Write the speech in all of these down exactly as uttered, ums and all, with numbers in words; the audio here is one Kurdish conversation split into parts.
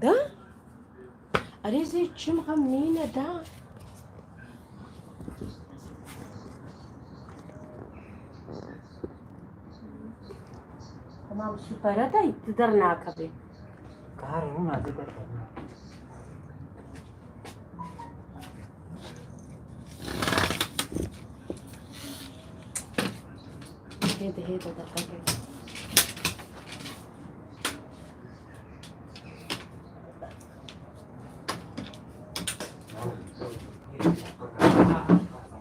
Da? Erê zê çim xem nîne da. Tamam, supere de tu dernakevî. Kar rûna zê derkevin. Hêde, hêde, deqe.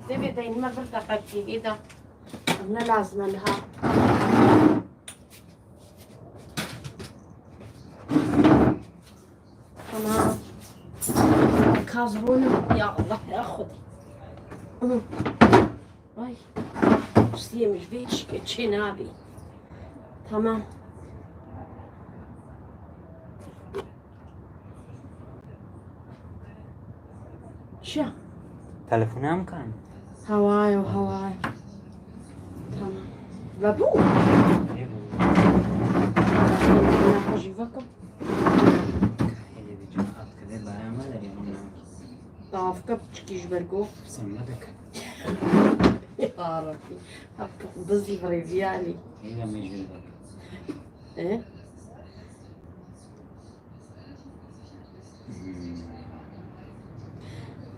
Zê vê deynime bir deqe bikî, hêde. Ne lazim e niha. Tamam. Kaz rûnim. Ya Allah, ya Xwedê. Hı. Ay. Kursiyê min ji vê çi-, çê nabî. Tamam. Çi? Telefona min kan. Heway o, heway. Tamam. Ve bu? Ne bu? Jî vekim. Hele bir cemaat kede bara mı da ya bundan? Tavka piçikî ji ber ku. Sen ne dek? Ya Rabbi. Hep bizî virêviyalî. Hele mecbur bak. E?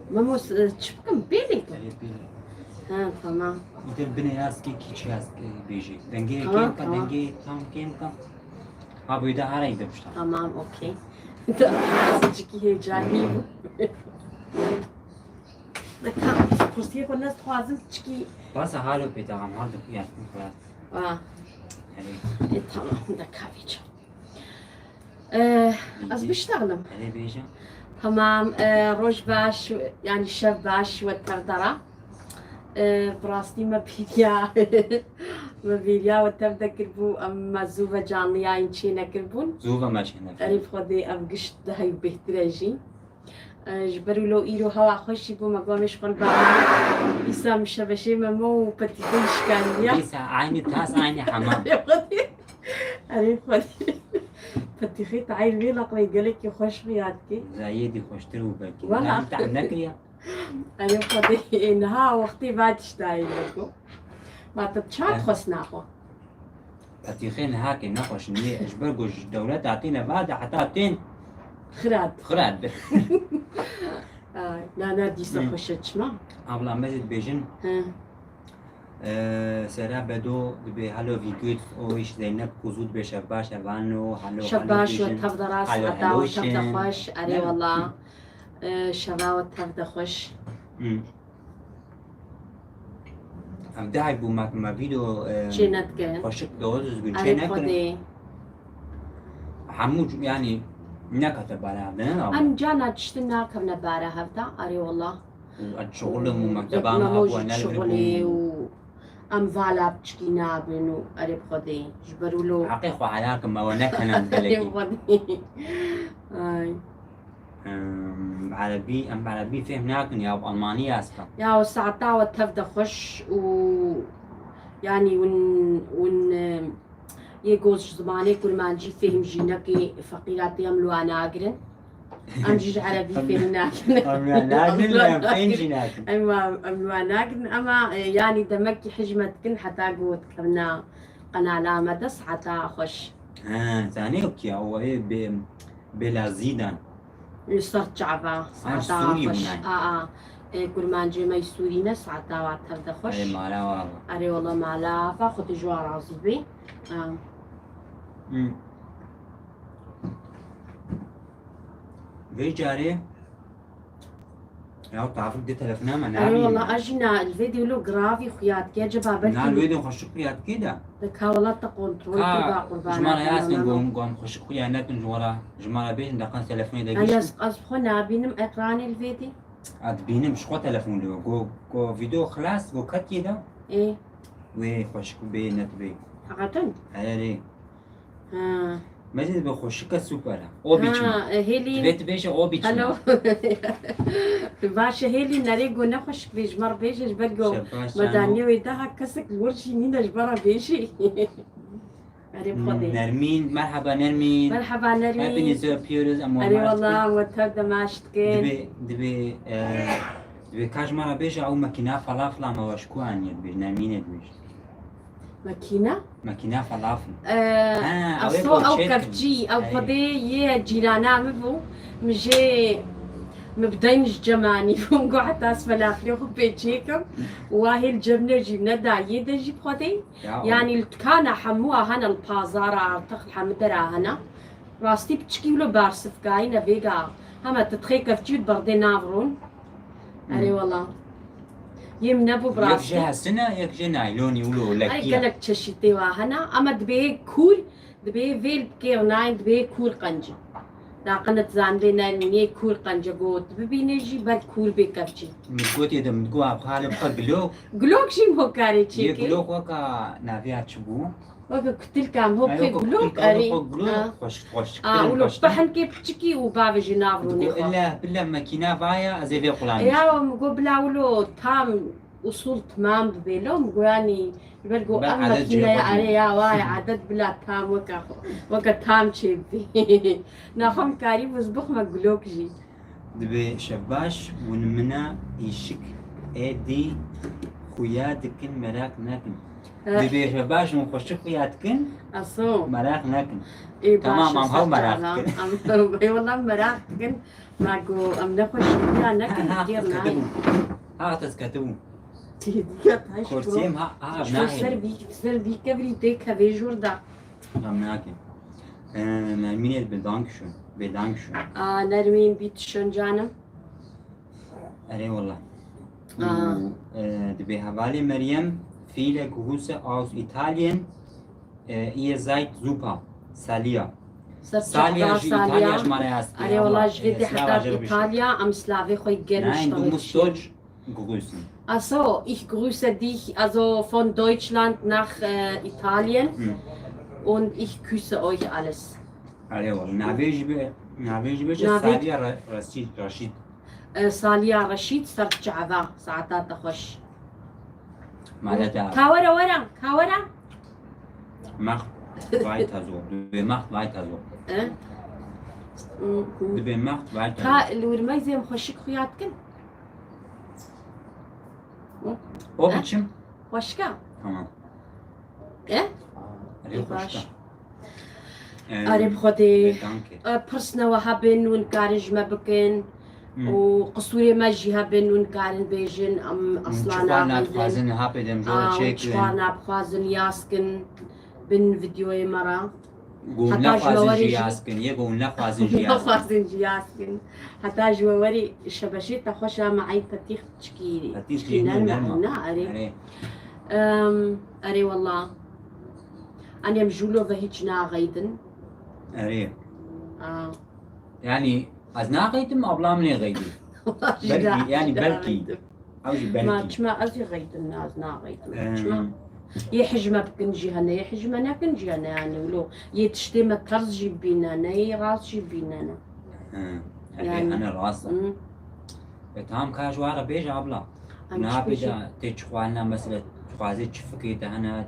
Memo, e, çi bikim? Pêlê kim? Evet, pêlê. Ha, tamam. Bir de bine yaz ki, kiç yaz ki, bêjê. Dengê tamam, kêm ka, tamam. Dengê tam kêm ka. Ha, bu da arayı da pişta. Tamam, okey. Azıcık heyecanlıyım. Deka, kursiyê xwe ne dixwazim çikî. Basa halo pê tamam, hal de kuya. Ah. Evet. E, tamam, deka vêca. Eh, ez biştexlim. Erê bêje. Tamam, eh, roj baş, yani şev baş we tev de ra. Eh, bi rastî me bêriya, me bêriya we tev de kiribû, em me zû ve canliyayîn çê nekiribûn. Zû ve me çê nekiribûn. Erê bi Xwedê ev gişt daha bêhtir e jî. Eh, ji ber wilo îro hewa xweş jî bû, me got em ê ji xwe li ba. Îsa min şebeşê Memo û petîxê jî şikandiya. Îsa aynî tas, aynî hemam. Erê Xwedê. Petîxê te eyn vê leqrê gelekî xweş xuya dikê. Zayê dî xweştir bû belkî. Wala. Em tehm nekiriya. Erê Xwedê, ê niha wextê va tiştayê me got. Ma te çawa dixwest naxwe? Petîxê niha kê nexweş niyê. Ji ber ku ji dewleta têne va de heta tên xirat. Xirat be. Ay, na, na, dîsa xweş e çima? Abla me jî dibêjin. He. Ee, Sera Bedo dibê hello, wie geht's euch, Zeynep Kuzu dibê şev baş, evan o, hello, şev baş, tev de ra, saeta we tev de xweş, erê wala. Ee, şeva we tev de xweş. Em dehek bû me, me vîdeo, e, çê nedikirin. Xweşik doğru düzgün çê nekirin. Erê Xwedê. Hemû c-, yani nekete bare hev de, ne? Em cana tiştin nakevne bare hev de, erê wala. Û ez şixulim û mekteba me hebû, ne li vir bû. Û em vala piçikî nabin û erê bi Xwedê. Ji ber wilo. Heqê xwe helal kim, me we nekene gelekî. Erê bi Xwedê. Ay. Em, bi erebî, em bi erebî fêhm nakin ya, bi almanî ya ez kim. Ya, û saeta we tev de xweş û, yanî, win, win, em, yê ku ji zimanê kurmancî fêhm jî nekê, feqîra tê em li wan nagirin. Em jî ji erebî fêhm nakin. Em ya nakin, em fêhm jî nakin. Em wa, em li wan nagirin, ema, e, yanî demekî hijmet dikin heta ku dikevna qenala me de, saeta xweş. Ha, zanê wekî ya, o ê bê, bêla zîdan. Li ser çava, saeta xweş. A, a. E, kurmancê me yî Sûrî ne, saeta wa tev de xweş. Erê mala wa. Erê wala mala wa, Xwedê ji wan razî bê. A. Hmm. Vê carê ya tavik de telefona me. Erê nabînim. Wala, ez jî na, li vê dî wilo giravî xuya dike, eceba belkî. Na, li vê dî xweşik xuya dike de. De ka wela te kontrol kir, ba qurban. Ji me re yastin gom, gom xweşik xuya nekin ji we re. Ji me re bêjin deqan telefonê de gişt. Ez, ez xwe nabînim ekranê li vê dî. Ez dibînim ji xwe telefon li we. Go, go vîdeo xilas, go ketiye de. Ê. Wê xweşik bê, net bê. Heqeten? Erê. Ha. Mezin bi xweşike super e. O biçim. Ha, e, hêlî. Divê tu bêje o biçim. Hello. Baş e, hêlî nerê go ne xweşik bê, ji me re bêje, ji ber go. Şebaş, me daniye wê daha kesek li wir jî nîne ji me re bêjî. Erê bi Xwedê. Nermîn, merheba Nermîn. Merheba Nermîn. Hepinizi öpüyoruz. Em Erê wallah, we tev de me aşt dikin. Dibê, dibê, e, dibê ka ji me re bêje ew makîna falafla me we ji ku aniye dibêj, Nermînê dibêj. Makîna? Makîna falafl. Ee, Ha, aso ew ê ew çêkin. Kevçî, ew Hey. Xwedê yê cîrana min bû. Min jê, min bi deyn ji cem anî bû. Min got heta ez felaflê xwe pê çêkim. Wa hê li cem ne jî neda yê de jî bi Xwedê. Ya, Yani li dikana hemû a hene, li pazara artık, li hemû dera hene. Rastî piçikî wilo bersivkayî ne vêga. Hema tu dixê kevçî û berdê nav rûn. Erê wala. Yê min nebû bi Yek rastî. jê hesine, yek jê naylonî wilo Ay lekiye. gelek çeşîtê wa hene. Ama dibê kûr, dibê vê li bikêr nayên, dibê kûr qenc. Laqin tu zanibê Nermînê kûr qenc e, got bibîne jî ber kûr bê kevçî. Min gotê de, min got, "Xalê bixwe gilok." Gilok jî bo karê Yê çêkê. Gilok weka naviya çi bû? Weke kutilka em hop Ay, pê weke gilok kutilka, erê. weke gilok, Ha. xweş, xweş. A, wilo pehenkê piçikî û bavê jî nav rûnê Digo, xwe. illa, billa makîna vaya, ez ê vê qulanî. Ya, min got bila wilo tam usul tamam bibe lo, min got yani, ji ber got Ber ev adet makîneya cevabı. Erê ya, vay, adet bila tam weke xwe, weke tam çê bibê. Naxwe min karî bû ez bixwime gilok jî. Dibê şev baş, hûn mina îşik êdî xuya dikin, meraq nekin. Eh. Dibê şev baş, hûn xweşik xuya dikin, Aso. meraq nekin. Ê, Tamam, baş e, em hew meraq serçava. dikin. Em, ê, wala meraq dikin. Ma go, em ne xweşik xuya nekin, Ha, gêr tezketibû. nayên. Ha, tezketibû. Têdiya taş Kursiyê em ha, ha, Şu ser nahê. bir, ser bir kevri de kevê jor da. Em nake. Ee, Nermînê bi dank şûn. Bê dank şûn. Aa, Nermîn, bitte schön canım. Erê wala. Aha. Û, e, dibê hevalê Meryem, viele Grüße aus Italien, e, ihr seid super. Salia. Ser Salia çava ji Salia. Îtalya ji me re yaz kir. Erê wala ji vê E, de slava heta ji re bişî. Îtalya em slavê xwe gelin Nein, du musst Deutsch grüßen. Also, ich grüße dich, also von Deutschland nach äh, Italien Hı. und ich küsse euch alles. Erê wala. Navê jî be, navê jî be Navê- Salia Re-, Reşîd, Reşîd. Ee, Salia Reşîd, ser çava, saeta te xweş. Male de. Ka were, were, ka were. Macht weiter so. Dibê macht weiter so. Ee? Dibê macht weiter Ka so. li wir meyzê em xweşik xuya dikin. O biçim. Xweşka. Tamam. E? Erê Baş. xweşka. Erê bi Xwedê. Danke. E, pirsne we hebin, hûn karin ji me bikin. Hmm. Û qisûrê me jî hebin, hûn karin bêjin, em Hûn eslana çixwar hebin. nadixwazin hapê dem jor Aa, hûn çêkin. çixwar nadixwazin yaz kin bin videoyê me re. Gon Heta ji naxwazin we jî werî jî- yaz kin, yê gon naxwazin jî yaz kin. Naxwazin jî yaz kin. Heta ji we werî şebeşê te xweş a me ey petîx çikî Petîx çikî jî nerm nerm e, a. hina erê. Erê. Em, erê wallah. Anî em jûlo ve hiç naxeydin. Erê. Aa. Yani ez naxeydim, ablam nêxeydim. Wallah jî Belkî, naxeydim. yani belkî. Ew jî Ma belkî. çima ez jî xeydim, ez naxeydim. Em. Çima? Yê hijme bikin jî hene, yê hijme nekin jî hene yani wilo. Yê tiştê me terz jî bîne ne, yê rast jî bîne ne. Hı. Erê, Yani. Hene rast. Hı. E, tamam, ka ji wa re bêje abla. Em Niha çi bêje? Bêje tê çi xwarina, mesela, dixwazê çi fikê te hene,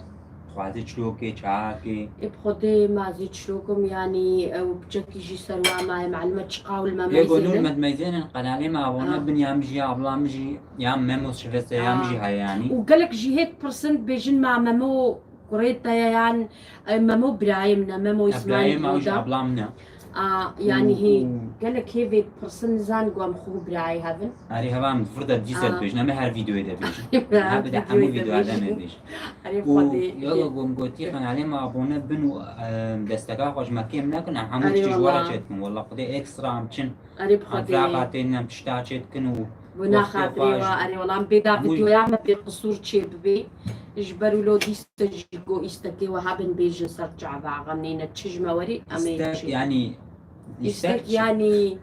dixwazê çilokê, çayakê. Ê bi Xwedê ma zî çirokim, yanî ew piçekî jî ser wa maye, malime çi qawl me Yê gonûr meyzênin. me meyzênin, qenalê me abone Ah. bin, ya min jî, ya abla min jî, ya Memo Şeveste, ya min Ah. jî heye yanî. Û gelek jî hê dipirsin, bêjin ma Memo kurê te ye yan, e, Memo birayê min e, Memo Ev birayê Îsmaîl me, ew jî Roda. ablam ne. A, yanî Û- hê û- gelek hê vê dipirsin, nizan ku em xwe birayê hebin. Erê, heva em vir de dîse Ah. dibêjin, em ê her vîdeoyê de bêjin. Her Ha, bi de vîdeoyê hemû de vîdeoya de bêjin. me bêjin. Erê Û Xwedê. yoga gom gotî, qenalê me abone bin û, e, desteka xwe ji me kêm nekin, em hemû Erê tiştî ji we re wallah. çêdikin. Wallah Xwedê ekstra em çin. Erê bi Em Xwedê. firaqa tên em tişta çêdikin û Wina wextê xatirê xwe we, ji- erê wala em bê da hemû vîdeoya me pê qisûr çê bibê. Ji ber wilo dîse jî go îstekê we hebin bêjin ser çava, xem neyne çi ji me werî, em ê Îstek çi. Yanî Îstek îstek yanî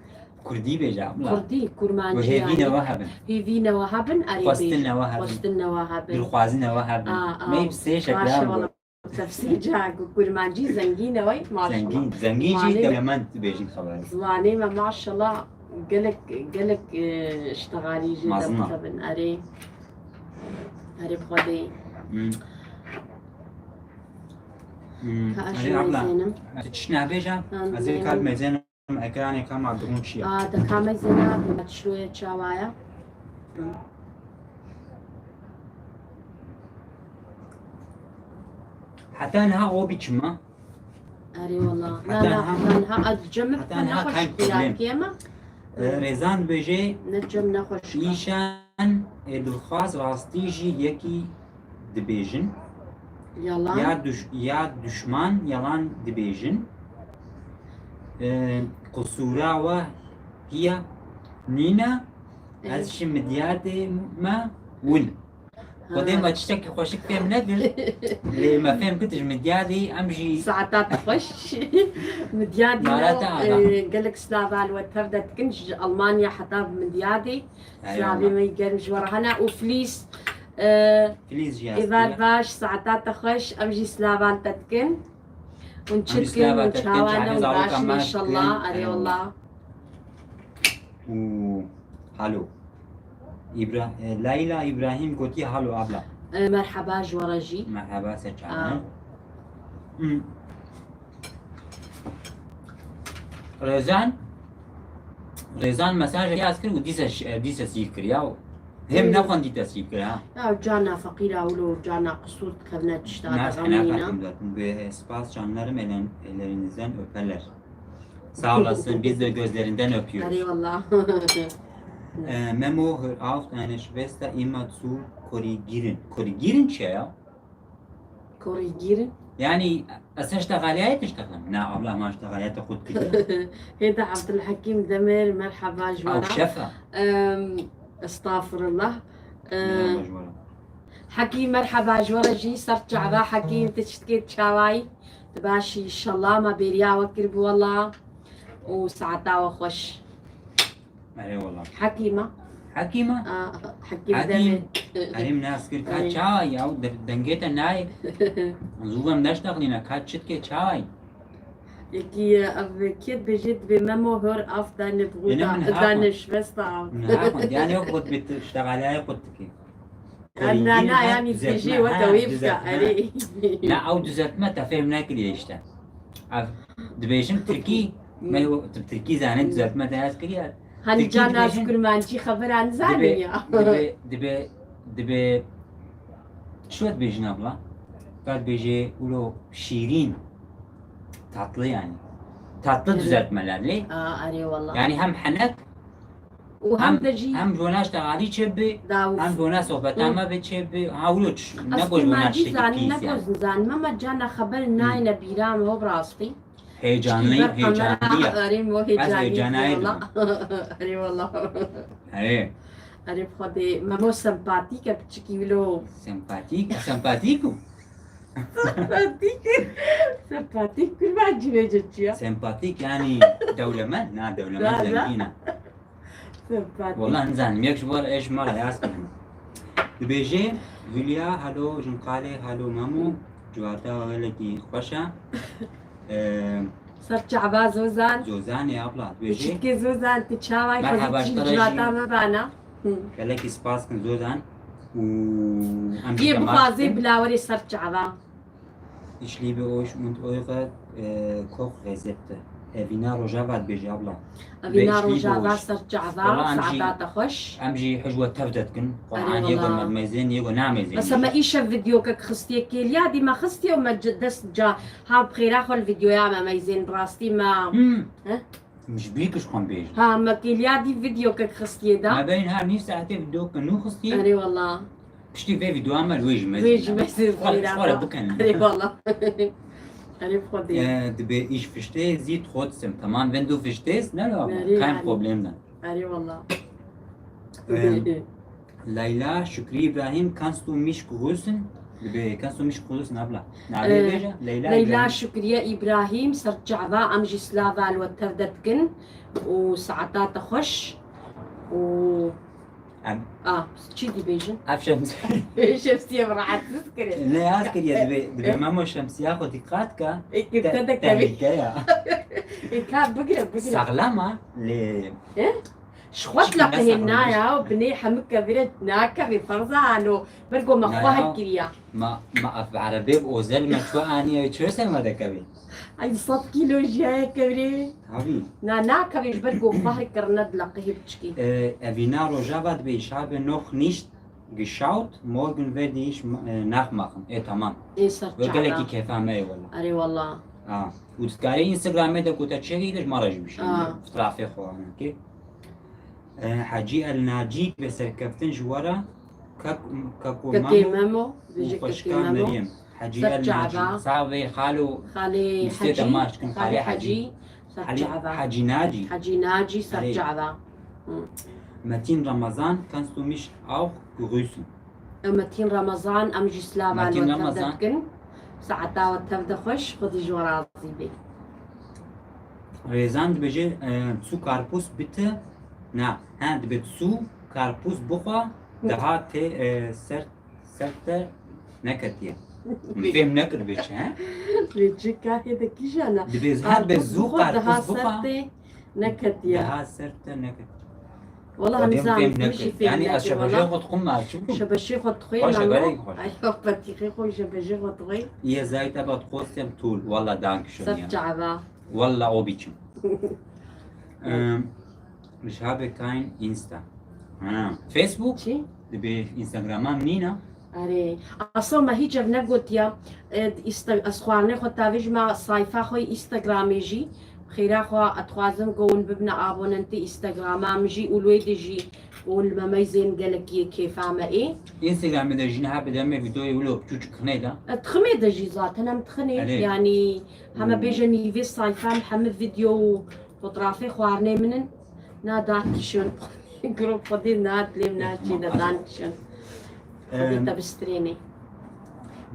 Kurdî bêje abla. Kurdî, kurmancî Wê hêvîne yanî. We hebin. Hêvîne we hebin, erê Xwestine bêjin. We hebin. Xwestine we hebin. Dilxwazine We hebin. Aa, aa. Me bi sê şekla Maşallah. got. Tefsîr ca ku kurmancî zengîn e wey, maşallah. Zengîn, zengîn jî Zimanê- dewlemend dibêjin xeberê. Zimanê me maşallah gelek, gelek, e, ştexalî jê Mezin e. debitebin. Erê. Erê bi Xwedê. Hmm. Hmm, Ka ez erê jî abla, meyzênim. Tu çi nabêje? Ha, ez ê kal meyzênim. Ekranê ka ma dirûn çi ye? A, de ka meyzêna, bi me tişloye çawa ye? Heta niha o bî çima? Erê wala. Heta Na, na, niha, heta niha ez cem heta niha nexweş kein problem. Kiyakê me. E, Rêzan dibêje, Ne cem nexweş ka. Îşan ê dilxwaz rastî jî yekî dibêjin. Yalan. Ya duş-, ya duşman yalan dibêjin. E, qisûra we hiya nîne, ez Evet. ji midyadê me win. Xwedê me tiştekî xweşik fêm nekir. Lê me fêm kir tu ji midyadî, em jî Saeta te xweş. Midyadî Nara me, te ala. E, gelek silava li we tev de dikin, ji Almanya heta bi midyadî. Eyvallah. Silavê me germ ji we re hene û Filiz, e, Filiz jî êvar hestiye. Baş, saeta te xweş, em jî silavan te dikin. Hûn çi dikin, hûn çawa ne, hûn baş in înşallah. Erê wala. Û halo. Îbra-, e, Leyla Îbrahîm gotiye halo abla. E, merheba ji we re jî. Merheba, ser çavan. Aa. Hmm. Rêzan, Rêzan mesajekê ez kir û dîse ş-, e, dîse sîr kir ya. Hêm Hmm. nexwendî te sîr kir ha. Ya cana feqîra wilo cana qisûr dikevne tişta Nas de xenafa xemîna. Kim zaten. Ve, e, spas canlarım, elen-, ellerinizden öperler. Sağ olasın, biz de gözlerinden öpüyoruz. Erê wala. E, Memo hör auf deine Schwester immer zu korrigieren. Korrigieren çi ya? Korîgîrin. Yani, ez sen ştegaliyayê tiştexlim. Na, abla, ma ştegaliyayê te xut kiriye. Hêda Abdulhekîm Demir, merheba ji we re. Ew şefa. Em, estağfurullah. Em, merheba ji we re. Hekî, merheba ji we re jî, ser çava Hekî, tu çi dikê, çawayî? Tu baş î, inşallah, me bêriya we kiribû, wela. Û saeta we xweş. Erê wala. Hekîma. Hekîma? Aa, Hekîm Hekîm. Demir. Erê min nas kir, ka Erê. Çawa ya, de-, dengê te nayê. Zû em neştexlîne, ka çi dikê çawa yî? Yekî, ev kê dibêje, dibê Memo hör af dane Yine bixuda, min ha dane xwend. Şivesta av. Min ha xwend. Yani yok, xwed bit, ştegalaya xwed dikê. Na, na, yani dibêje weke wê bike, erê. Na, ew düzeltme te fêm nekiriye işte. Ev dibêjin tirkî, me yo, tu tirkî zanî, düzeltme te ez kiriye. Hani Tirkî cana dibêjin, kurmancî xebera nizanin dibê, ya. Dibê, dibê, dibê, çi dibêjin abla? Ka dibêje ulo şîrîn, tatlı yani. Tatlı düzeltmeler lê. Aa, erê wala. Yani hem henek Û hem de jî hem bona ştegalî çêbi, hem bona sohbeta me bi çêbi. Ha, wilo çi, ne goş bona ştekî pîs yani. Negoz zanî, me cana xeber nayne bîra me, ho bi rastî. Heyecanlıyım, heyecanlıyım. Erê mo heyecanlıyım. Erê wala. Erê. Erê Xwedê, Memo sempatîk e, piçikî wilo. Sempatîk, sempatîk û. Sempatîk. Sempatîk, kurban cîvê çi ya? Sempatîk yani dewlemend, na dewlemend zengîn e. Wala nizanim, yek ji bo eş mala yaz kirin. Dibêje, Hülya, halo, jinqalê, halo, Memo, civata gelekî xweş e. Ee, Ser çava Zozan. Zozanê abla, dibêje. Çitke Zozan, tu çavay xwezî civata me bana. Gelekî spas kin Zozan. Û em Yê bixwazê bila werê ser çava. Ich liebe euch und eure, äh, Kochrezept. Evîna Rojava dibêje abla. Evîna Rojava ser çava, saeta te xweş. Em jî hej we tev de dikin. Quran yê go me meyzên, yê go nameyzên. Mesela me îşev videokek xistiye kêliya, dî me xistiye û me dest ca ha bi xêra xwe li videoya me meyzên bi rastî me. He? Min ji bîr kir ji xwe bêjim. Ha, me kêliya dî videokek xistiye da. Me beyên her nîv saetê videoke nû xistiye. Erê wala. Piştî vê videoya me wê jî me Wê jî me zî xwe re bikin. Erê wala. Erê Xwedê. Ee, dibê ich verstehe Sie trotzdem. Tamam, wenn du verstehst, ne, kein Problem dann. Erê wala. Ee, Leyla Şükrü İbrahim, kannst du mich grüßen? Dibê, kannst du mich grüßen, abla? Navê bêje? Leyla Şükriye İbrahim, ser çava, em jî silava li we tev de dikin û saeta te xweş û a, çi dibêjin? Ev şemsiye. Şemsiye bi rahatsiz kirin. Ne yaz kiriye, dibê, dibê Memo şemsiya xwe dîqat ka. Ê, te de kevî. Tehlike ya. Ê, ka bigire, bigire. Saxlama, lê. He? Ji xwe dileqihê naya û binê hemik kevire nakevê ferza halo. Ber ku me xwe hekiriya. Ma, ma ev erebê bi ozel me çi aniye, çi ser me dekevê? Ay, sed kîlo jiyaye kevire. Tabii. Na, nakevê ji ber ku xwe hekirine dileqihê biçikê. Ee, evîna rojava dibe, ich habe noch nicht geschaut, morgen werde ich, e, nachmachen. E, tamam. Ê ser çava. Gelekî kefa me ye wela. Erê wela. Ha. Û dikarê Instagramê de ku te çêkî de ji me re jî bişînî. Ha. Fotoğrafê xwe anakê. E, Hecî El Nacî ve serkeftin ji we re. Kek-, Keko Memo û xweşika Meryem. Hecî El Nacî. Sax bê xalo. Xalê Hecî. Xalê Hecî. Ser çava. Hecî Nacî. Hecî Nacî ser çava. Metin Ramazan, kannst du mich auch grüßen? Metin Ramazan, em jî slava li we tev de dikin. Saeta we tev de xweş, Xwedî ji we razî bê. Rêzan dibêje, e, zu Karpuz bitte. Na, he, dibê zu Karpuz bixwe, daha te, e, ser Ser te neketiye. Min fêm nekir bê çi, he? Bê çi kahê de kîjan e? Dibê her be zû qarpûz bixwe. Daha ser te neketiye. Daha ser te neketiye. Wala nizam, min jî fêm nekir. Yani ez şebeşê xwe dixwim, ez çi bikim? Şebeşê xwe dixwî, xweş e, gelek xweş. Ay, petîxê xwe, şebeşê xwe dixwî. Ihr seid aber trotzdem toll. Wala danke schön ya. Ser çava. Wala o biçim. Em, Ich habe kein Insta. Ha. Facebook? Çi? Dibê Instagrama min nîna. Erê. Asla me hiç ev negotiya. E, Insta-, ez xwarinê xwe tavêjime sayfa xwe Instagramê jî. Xêra xwe ez dixwazim ku hûn bibine abonentê Instagrama min jî û li wê de jî hûn li me meyzên gelekî kêfa me ê. Instagramê de jî niha bi demê vîdeoyê wilo biçûçik xinê de. E, diximê de jî zaten em dixinê. Erê. Yanî heme bêje nîvê sayfa min heme vîdeo û Fotoğrafê xwarinê min in. Na Dankeschön. Grup Xwedê na dilê min naçîne, Dankeschön. Xwedê te bistrênê.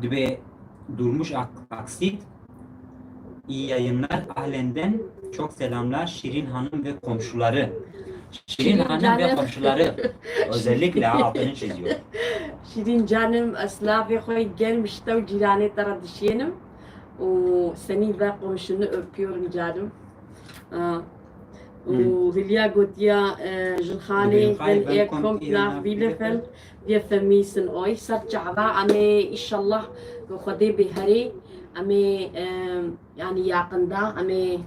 Dibê Durmuş Ak-, Aksit, iyi yayınlar, Ahlen'den çok selamlar, Şirin Hanım ve komşuları. Şirin Hanım ve komşuları. Özellikle altını çiziyor. Şirin canım, ez slavê xwe germ ji te û cîranê te re dişênim. Û seni ve komşunu öpüyorum canım. Aa. Û Hülya gotiya, e, Jilxanê, wenn ihr kommt nach Bielefeld, wir vermissen euch. Ser çava, em ê, inşallah, bi Xwedê bê herê, em ê, e, yani yakında, em ê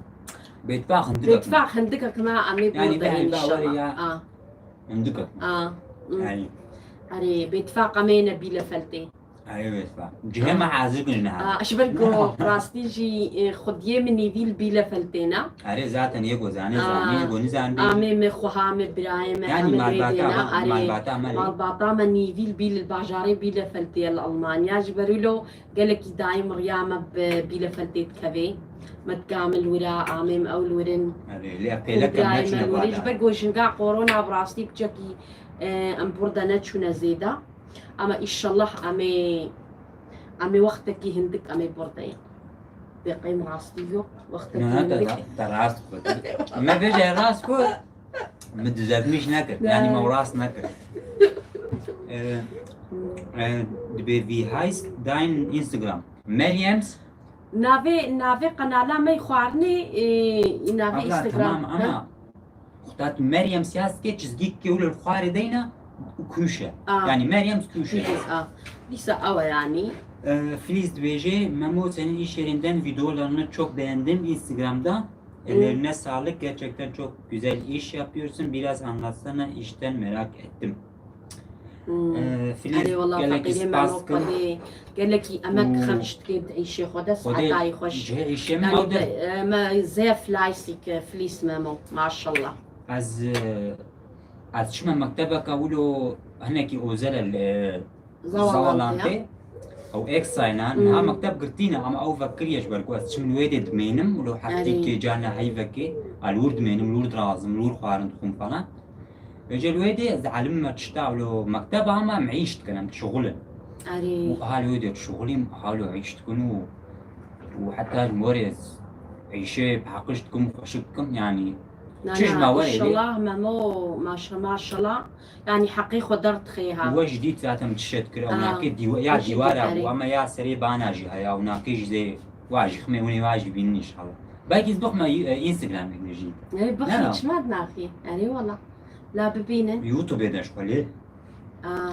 bêtfaq hindikek me, em ê bor derin inşallah. Hindikek me. Aa. Erê, bêtfaq em ê ne Bielefeldê. Erê wêsta. Cihê me hazir kin ji niha. Aa, ji ber ku rastî jî, e, xwediyê min nîvî li Bielefeldê ne. Erê zaten yê ku zanê, zanê, yê ku nizanê. Amê me xweha me, birayê me, hemî wê dê ne. Erê, malbata me nîvî li Biel-, li bajarê Bielefeldê ye li Almanya. Ji ber wilo gelekî dayim riya me bi Bielefeldê dikevê. Me diga min li wira, amê me ew li wirin. Erê, lê pêleke me çûne. Ji ber ku jinga korona bi rastî piçekî, e, em bor de neçûne zêde. Ama inşallah em ê, em ê wextekî hindik em ê bordeyê. Deqeyim rastî yok. Wextekî hindik. Te rast got. Me bêje rast got. Me düzeltmiş nekir. Yani me rast nekir. Ee, e, dibê wie heißt dein Instagram? Meryem's? Navê, navê qenala me xwarinê, e, navê Instagram. Tamam ama Xwe te Meryem siyaz ke çizgî ke wilo li xwarê deyna û kûş e. Aa. Yani Meryem kûş e. Kûş e, aa. Dîsa ew e yani. Ee, Filiz dibêje, Memo senin iş yerinden videolarını çok beğendim Instagram'da. Ellerine sağlık, gerçekten çok güzel iş yapıyorsun. Biraz anlatsana, işten merak ettim. Hmm. Erê wela feqîrê me no Xwedê gelekî emek xerc dike di îşê xwe de, saetayê xweş. Yanî me zêf fleissig, e, Filiz Memo, maşallah. Ez, e, ez çime mektebeke wilo hinekî ozel e, Zavalan tê. Ew ekstra ne, niha mekteb girtî ne, ama ew vekiriye ji ber ku ez çim li wê dê dimênim, wilo heftîkê carna heyvekê, a li wir dimênim, li wir dirazim, li wir xwarin dixwim falan. Vêca li wê dê ez elim me tişta wilo mekteba me em îş dikin, em dişuxulin. Erê. Û ha li wê dê dişuxulîm, ha wilo îş dikin û, û heta ji morê ez îşê bi heqiş dikim û xweşik dikim, yanî çi ji me werê bê. Înşallah Memo, maşa-, maşallah. Yanî heqê xwe derdixê ha. We jî dît zaten çi şet kir, ew nakê dîwa-, ya dîwara bû, ama ya serê bana jî heye, ew nakê jî zê wa jî ximê winê wa jî bînin înşallah. Belkî ez bixme, e, Instagramê jî. Erê bixî, çima naxî? Erê wala. La bibînin. YouTubeê de ji xwe lê. Aa.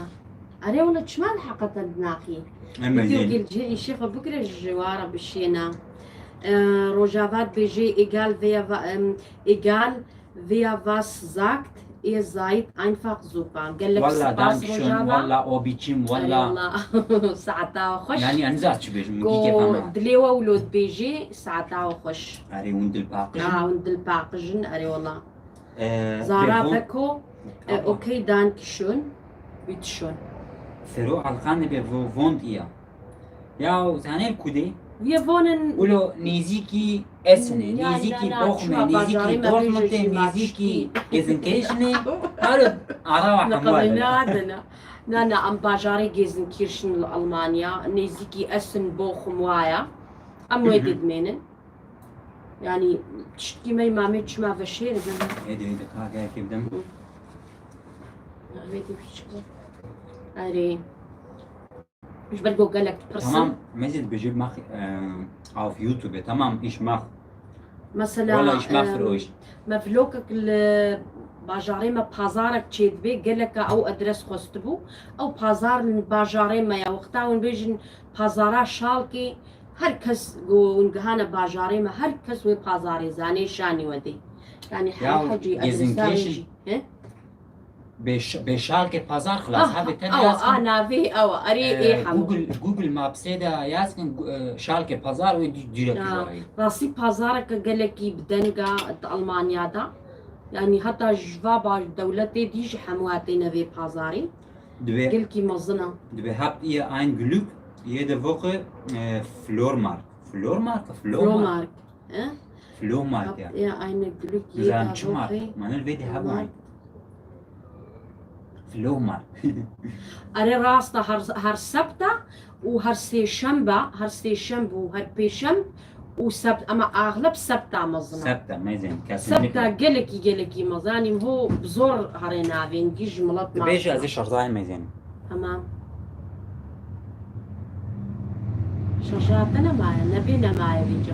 Erê wele çima li heqeten naxî? Em Video mezin. Gel cihê îşê xwe bigire ji wara bişêne. Ee, Rojava dibêjê egal veya va-, em, egal veya was sagt, ihr seid einfach super. Gelek Walla spas dankeschön, Rojava. Walla obiçim, walla. Eyvallah. Saeta we xweş. Yani, yani zat çi bêjim, Go gîkê fama. Dilê we wilo dibêjê, saeta we xweş. Erê hûn dilpaqij in. Ha, hûn dilpaqij in, erê wela. Ee, Zara Beko, e, Tamam. Okey, dankeschön, bitteschön. Sero Alkan dibe vo-, vond iya. Ya, zanê kudê? Wir wohnen Ulo nêzîkî Essen e, Ya, nêzîkî ya, ya, Bochum e, çima nêzîkî bajarê me Dortmund e, bêjin nêzîkî Maçkî. Gezenkirchen e. Her ara Ne hemû kadar ne adına. Ne, ne, em bajarê Gezenkirchen li Almanya, nêzîkî Essen, Bochum waya. Em wê Hı hı. didmênin. Yani, tiştkî me mamê çima veşêr bin. Êdî, êdî, ka gel kê bidem. Hı. Ahmet'in küçük. Erê. Ji ber ku gelek dipirsin. Tamam, mezid bêjî mach, e, auf YouTube, tamam, ich mach. Mesela, Wala, ich mach em, für euch. Me vlogek li bajarê me pazarek çêdibê, geleka ew adres xwestibû. Ew pazar li bajarê me ya, wexta hûn bêjin pazara Şalkê, her kes ku hûn gihane bajarê me, her kes wê pazarê zanê şanî we dê. Yani, Ya, her hecî adresa wê Gezenkirchen jî. He? Bê Ş-, bê Şalkê pazar xilas, Ah, hevê tenê awa, yaz kin. Ah, navê, awa, erê, Ee, ê, hemû. Google, Google Maps'ê de yaz kin, e, Şalkê pazar wê dî-, direkt Ha, jî. Rastî pazareke gelekî bi denga di Almanya de. Yani heta ji va ba-, dewletê dî ji hemû hatê nevê pazarê. Dibê, Gelkî mezin e. Dibê habt ihr ein Glück, jede Woche, e, Flohmarkt. Flohmarkt? Flohmarkt. Flohmarkt. Eh? Flohmarkt, ja. Habt ihr ein Glück, Nizam jede çi mark? Woche. Mane li vê dê hebûn. Flohmarkt. Flohmarkt. Erê rast e, her, her sebta û her sêşembe, her sêşembe û her pêşem û sebt, ama axleb sebta mezin e. Sebta mezin, kesinlikle. Sebta gelekî, gelekî mezin. Yani ho bi zor herê navên gî ji milet Dibêje ez ê şerzayê mezin. Tamam. Şaşa te nemaye, nebê nemaye vîca.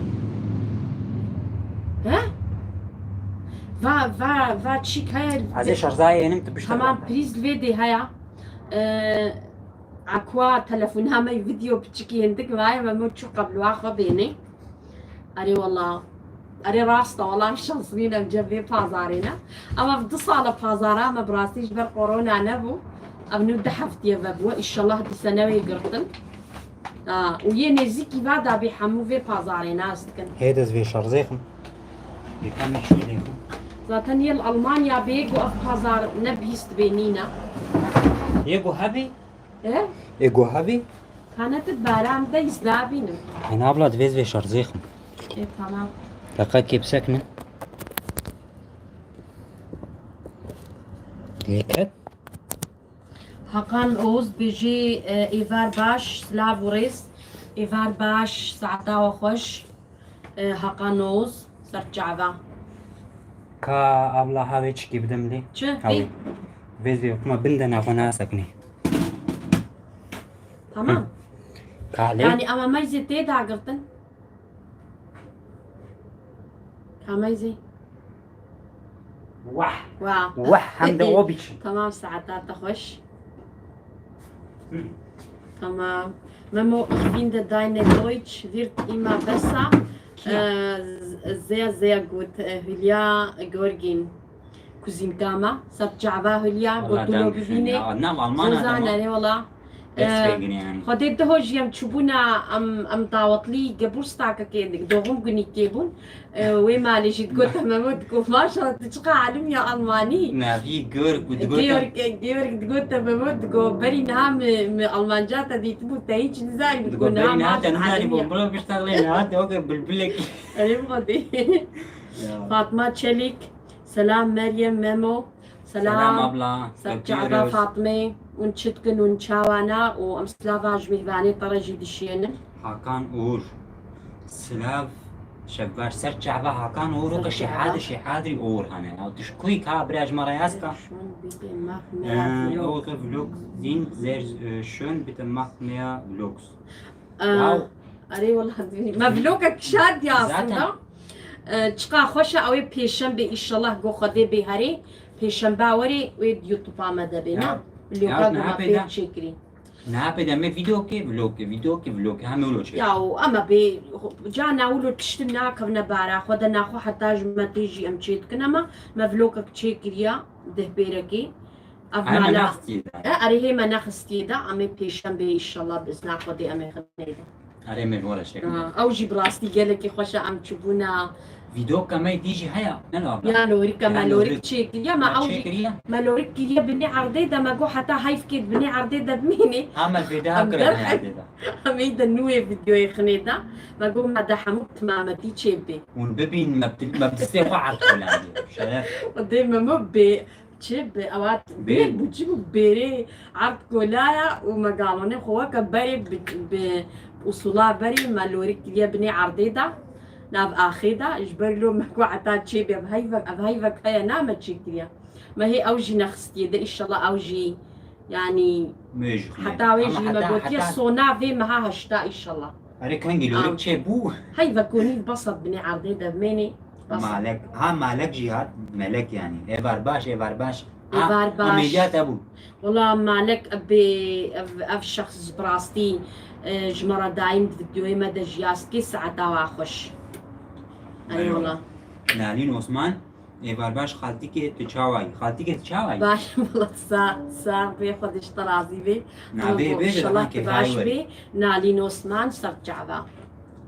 He? Va, va, va çîk heye. Ez ê şerzayê enim, tu pişt Tamam, re. Prîz li vê dê heye. Ee, akwa telefona me video piçikî hindik vaye ve me çû qebluwa xwe bênê. Erê wela. Erê rast e, wela şansmîn em cem vê pazarê ne. Ama du sala pazara me bi rastî ji ber korona nebû. Ev nû du heftiye vebû. Înşallah dîse newê girtin. Ha, û yê nêzîkî va da bê hemû vê pazarê nas dikin. Hê dest vê şerzê xim. Yê kamê çû lê xim. Zaten yê li Almanya bê ku ev pazar ne bîst bê nîne. Yê ku hebî, He? Ê, go hebî? Hane tu baran de îz nabînim. Hene abla, divêz vê şerzê xim. Ê, tamam. Deqa kê bisekne. Lêket. Hakan Oğuz bêjî, e, êvar baş, silav û rêz. Êvar baş, saeta we xweş. E, Hakan Oğuz, ser çava. Ka abla ha vê çikî bidim lê. Çi? Ha vê. Vê? Vêz vê kuma bin de navxwe naseknê. Tamam. Hı. Ka lê? Yani ama meyzê tê dagirtin. Ka meyzê? Wah. Wah. Wah, hem de o biçim. Tamam, saeta te xweş. Hı. Tamam. Memo, ich finde deine Deutsch wird immer besser. Kia? Äh, sehr, sehr gut. Äh, Hülya Görgin. Kuzinka me. Ser çava Hülya, Wala, got tu lo danke schön. Bibînê. Ya, nav Almana Zozan, dema. Erê wala. Deswegen yani. Xwedê diho jî em çûbûna, em, em dawetlî Geburtstakekê, doğum günîkê bûn. E, wê malê jî digot, Memo digot, maşallah, tu çiqa alim ya Almanî. Navî Georg û digot. Georg, Georg digot, Memo digot, berî niha mi, mi Almanca te dîtibû, te hiç nizanî, digot, niha berî niha te nizanî bû, bila pişta lê niha te weke bilbilek. Erê Xwedê. Ya. Fatma Çelik, selam Meryem, Memo. Selam. Selam abla. Ser çava Fatmê, hûn çi dikin, hûn çawa ne û em silava ji mêvanê te re jî dişênin. Hakan Uğur. Silav, şev baş. Ser çava Hakan Uğur, Ser weke çava. Şehadî, Şehadî Uğur hane. Ya, tu ji kuy ka bira ji me re yaz ka? Schön, bitte mach mehr Vlogs. Ee, ew weke vlog zîn, sehr, e, schön, bitte mach mehr Vlogs. Wow. Erê wela, me vlogek kişandiye aslında. Zaten. Ee, çiqa xweş e, ew ê pêşembe, înşallah, go Xwedê bê herê. pêşemba werê wê di YouTube-a me de bê, ne? Ya. Vloga Ya, ku me niha pê pêr de. çêkirî. Niha pê de me vîdeokê, vlogê, vîdeokê, vlogê, hemî wilo çêkir. Ya, û ema bê, cana wilo tiştin nakevne bara xwe de, naxwe heta ji me tê jî em çê dikin, ema me vlogek çêkiriya dehpêrekê. Ev Ay, me mala. nexistiyê de. E, erê hê me nexistiyê de, em ê pêşembe, înşallah, bi izna Xwedê em ê xinê de. Erê me were şekil. Ha, ew jî bi rastî gelekî xweş e, em çûbûna. Vîdeoka me dî jî heye, ne la abla? Ya lorîka Ya me lorîk lorîk. çêkiriye, me Ya ew jî çêkiriye. me lorîk kiriye binê erdê de, me got heta heyf kê binê erdê de bimînê. Ha, me vê daha Em kire derxin. binê erdê de. Em ê de nû wê vîdeoyê xinê de. Me got me de hemû timametî çê bê. Hûn bibîn, me bi til-, me bi distê xwe erd kolandî. Şeref. Xwedê me me bê. Çi bi ewa Bêl. bêl bû, çi bû bêrê erd kolaya û me galonê xwe weke berê bi, bi usula berê me lorî kiriye binê erdê de, nav axê de, ji ber lo me ku heta çê bê, ev heyvek, ev heyvek heye na me çê kiriye. Me hê ew jî nexistiye de, înşallah ew jî, yanî, Me jî xwe heta wê Ama jî me heta, gotiye heta sona vê meha heşta, înşallah. Erê kengî lorîk Am. çê bû. Hey vekonî basat binê erdê de bimênê. Basat. Malek. Ha, Malek jî hat. Melek yanî. Êvar baş, êvar baş. Ha, Êvar baş. Ameliyat hebû. Wala Malek ebê, ev, ev şexs ji bi rastî, e, ji me re daîm di videoyê me de jî yaz dikê, saeta wa xweş. Ey Eyvallah. wala. Nalîn Osman. Êvar baş xaltîkê, tu çawa yî? Xaltîkê tu çawa yî? Baş, wala sax, sax bê, Xwedê ji te razî bê. Navê Ama bê de inşallah lan tu kêfayî baş were. bê. Nalîn Osman, ser çava.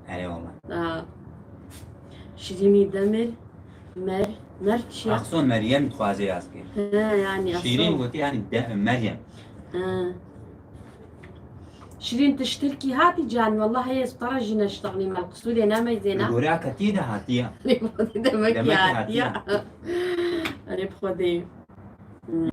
Erê wala. Ha. Şirînî Demir, Mer, Mer çi ya? Axson Meryem dixwaze yaz kir. He, yani Şîrîn Axson. gotî yani de, Meryem. He. Şirîn, tu ji Tirkî hatî can? Wellahî ez te re jî neştexnî, me li qisûrê nemeyzêne. Li gorî ketiyê de hatiye. Demek ki Demek ki hatiye. hatiye. Erê bi Xwedê. Hı.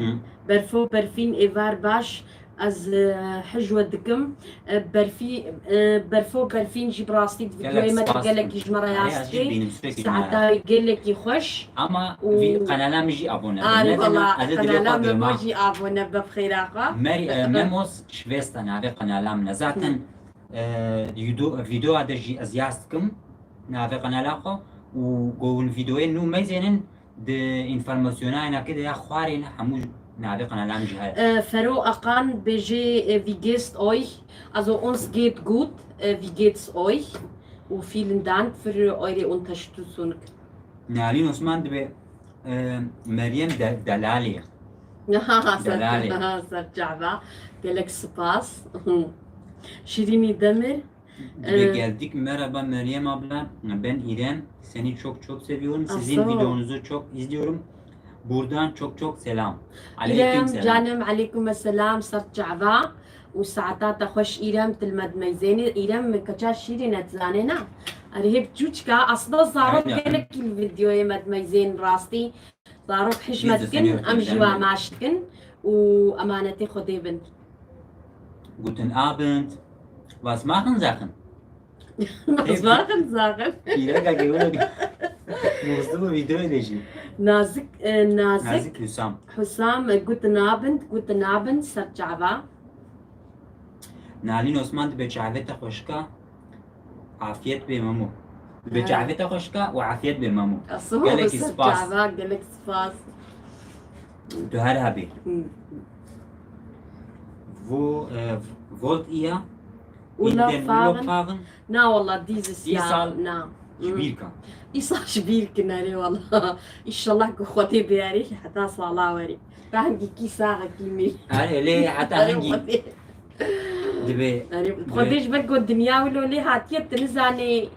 Berfo Berfîn, êvar baş. Ez, e, hijwe dikim. E, Berfî, e, Berfo Berfîn jî bi rastî di Gelek videoyê me de spas. gelekî ji me re Erê, yaz ez jî dikê. bînim sürekli Saeta me re. gelekî xweş. Ama Û vî kanala min jî abone be. Arê Ne valla, tena ez ê dilê kanala xwe me girma. bo jî abone be bi xêra xwe. Mer-, e, Memos Şivesta navê kanala min e. Zaten, Hı. e, yudo-, videoya de jî ez yaz dikim navê kanala xwe û go hûn videoyê nû meyzênin di înformasyonayê ke de ya xwarê ne hemû navê kanala min jî heye. E, Fero Akan bêjê, e, wie geht's euch? Also uns geht gut, e, wie geht's euch? Û vielen Dank für eure Unterstützung. Nalîn Osman dibê, e, Meryem de-, delalê ye. Delalê. Ser çava. Gelek spas. Şirînî Demir. Dibê E, geldik. Merhaba Meryem abla. Ben İrem. Seni çok çok seviyorum. Sizin Aso. videonuzu çok izliyorum. Buradan çok çok selam. Aleyküm İrem, selam. canım, aleyküm selam. Ser çava. Û saeta te xweş Îrem, tu li me dimeyzênî. Îrem, keça Şîrîn e, tu zanê na? Erê hê biçûçka, aslında zarok Aynen. gelekî li videoyê me dimeyzên rastî. Zarok hej me Biz de dikin, seni em jî öpüyoruz, wa canım. maş dikin û emanetê Xwedê bin. Guten Abend. Was machen Sachen? Was machen Sachen? Îreka gewilo. Muzlu bu videoyê de jî. Nazik, e, Nazik. Nazik Hüsam. Hüsam, e, guten Abend, guten Abend, ser çava. Nalîn Osman, dibê çavê te xweşika, afiyet bê Memo. Dibê Ha. çavê te xweşika û afiyet bê Memo. Aso, Gelekî ser spas. çava, gelek spas. Tu her hebî. Hı. Wo, e, wollt ihr Urlaub in den Urlaub fahren? fahren? Na wala, dieses Jahr, Îsal na. ji Hmm. bîr ka. Îsal ji bîr ki nerê wala. Înşallah ku Xwedê bêrî heta sala werî. Rengekî saxekî mî. Erê lê heta Erê hingî Xwedê. dibê, Erê dibê. Xwedê ji ber ku dinya wilo lê hatiye, tu nizanî,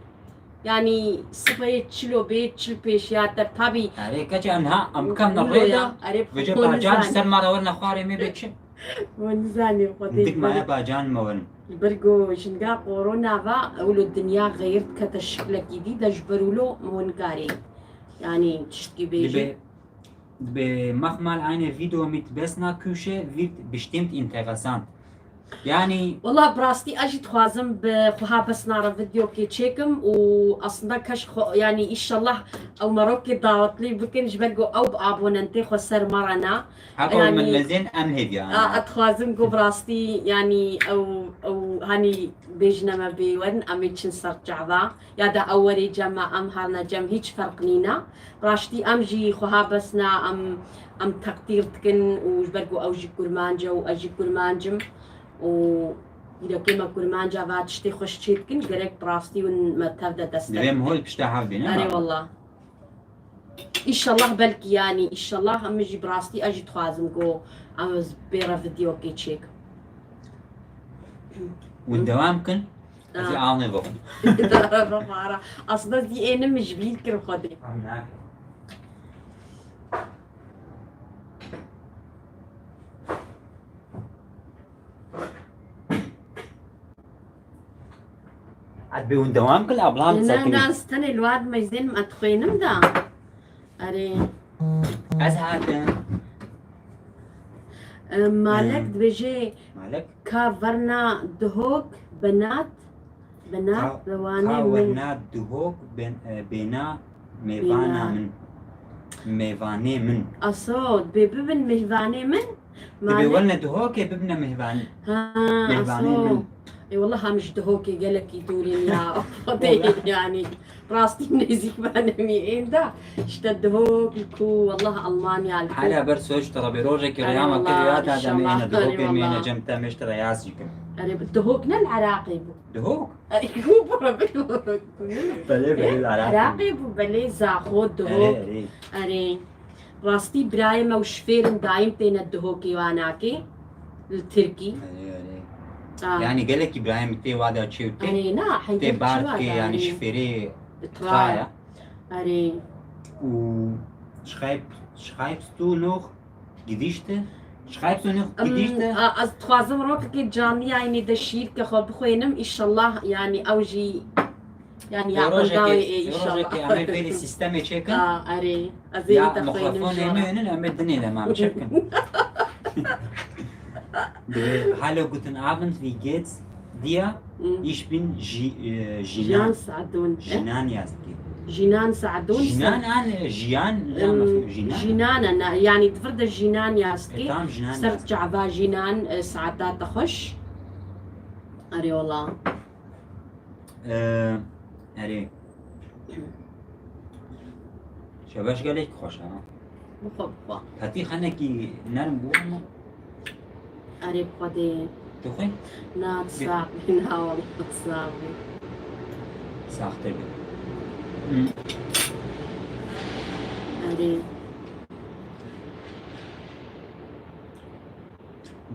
yanî sibê çilo bê, çil pêşiya te tabî. Erê keça em ha, em bikemne Wilo rê ya. de, Erê vêce xwe bacan nizanî. ser me re werine xwarê me bê çi? Hûn nizanî Xwedê Dik bêrî. maya bacan me werin. Ji ber ku jinga korona va, ewlo dinya xeyir dikete şiklekî dî de ji ber wilo hûn karê. Yanî tiştkî bêjin. Dibê, dibê mach mal eine Video mit Besna Küche wird bestimmt interessant. Yani Wala bi rastî ez jî dixwazim bi xwe ha besna re vîdeokê çêkim û aslında keş xwe, yani, înşallah ew merokê dawetlî bikin, ji ber ku ew bi abonentê xwe ser me re ne. Heta Yani, min mezên em hêviya. A, ez dixwazim ku bi rastî, yani, ew, ew, hani, bêjine me bê werin, em ê çin ser çava. Ya da ew werê cem me, em herine cem, hiç ferq nîne. Raştî em jî xwe ha besna, em, em teqdîr dikin û ji ber ku ew jî kurmanc e û ez jî kurmanc im û dîrokê me kurmanc e, va tiştê xweş çê dikin, gerek bi rastî hûn me tev de destek Divê min hol pişta hev bîne. Erê wela. Înşallah belkî, yani, înşallah em jî bi rastî ez jî dixwazim ku em bê re vîdeokê çêk. Hûn dewam kin. Ez ê Aa. Anê bixwim. Dara bixwara. Aslında zî ênim ji bîr kir Xwedê. Em nakin. Ez bê hûn dewam kin, ablam Ne, sekinî. Ne, ez tenê li wan meyzên min, ez dixwînim da. Erê. Ez hatim. E, Malek Em. Dibêje, Malek? Ka verna Dihok, Benat, Benat, Ka, Bewanê ka min. Verna Dihok, ben, e, bêna mêvana Bêna. Min. Mêvanê min. Aso, dibê bibin mêvanê min. Dibê Malek. Welne Dihokê bibine mêvan. Ha, Mêvanê aso. Min. Ê, wallah, em ji Dihokê gelekî dûr in ya. Xwedê, yani, rastî nêzîk me nemî ênda. İşte Dihok, ku, wallah, Almanya, li ku. Hala ber söz tara bir rojekî Erê reyama wallah, kiriya da, da me înşallah, êne Dihokê, erê me êne wallah. Cem te, me ji te re yaz jî kim. Erê, bi Dihok ne, li Iraqê bû. Dihok? Erê, ku bura bi Dihok. Belê, belê, Ê, li Iraqê. Iraqê bû, belê, Zaxo, Dihok. Erê, erê. Erê. Rastî birayê me û şifêr in, dayîm têne Dihokê wanakê, li Tirkî. Erê, erê. Ah. Yani gelekî birayê min tê wada çê û tê. Erê, na, heykel Tê çi barkê, wada, yani erê. Şifêrê Tra. Traya. Erê. Û schreib-, schreibst du noch Gedichte? Schreibst du noch Em, Gedichte? A, ez dixwazim rokekê canlî yayînê de şîîrke xwe bixwînim, înşallah, yani, ew jî, yani, ya Rojekê, bendawê ê, înşallah. Rojekê em ê vêrê sîstemê çêkin. A, erê. Ez ê Ya te xwînim mikrofon ji ê wan re. Min, em ê dinê de mam çêkin. Dibê, hallo, guten Abend, wie geht's? Dia, Hmm. Ich bin Ji-, e, Jinan. Jinan Saadun, e? Jinan yazdı. Jinan Saadun, Jinan sen- an, e, Jiyan, Em, ya mafhum, Jinan. Jinan, e, na, yani, di vir de Jinan yazdı. E, tamam, Jinan Ser yazdı. Çava Jinan, e, saata te xweş. Erê wala. E, erê. Şebeş gelek xweş e, ha. Bixwe, bixwe. Hetî xenekî nerm bû ama. Erê, bixwe dê. Tu xwe? Na, Bi- sax bî, na, wala, sax bî. Saxtir bî. Hı. Erê.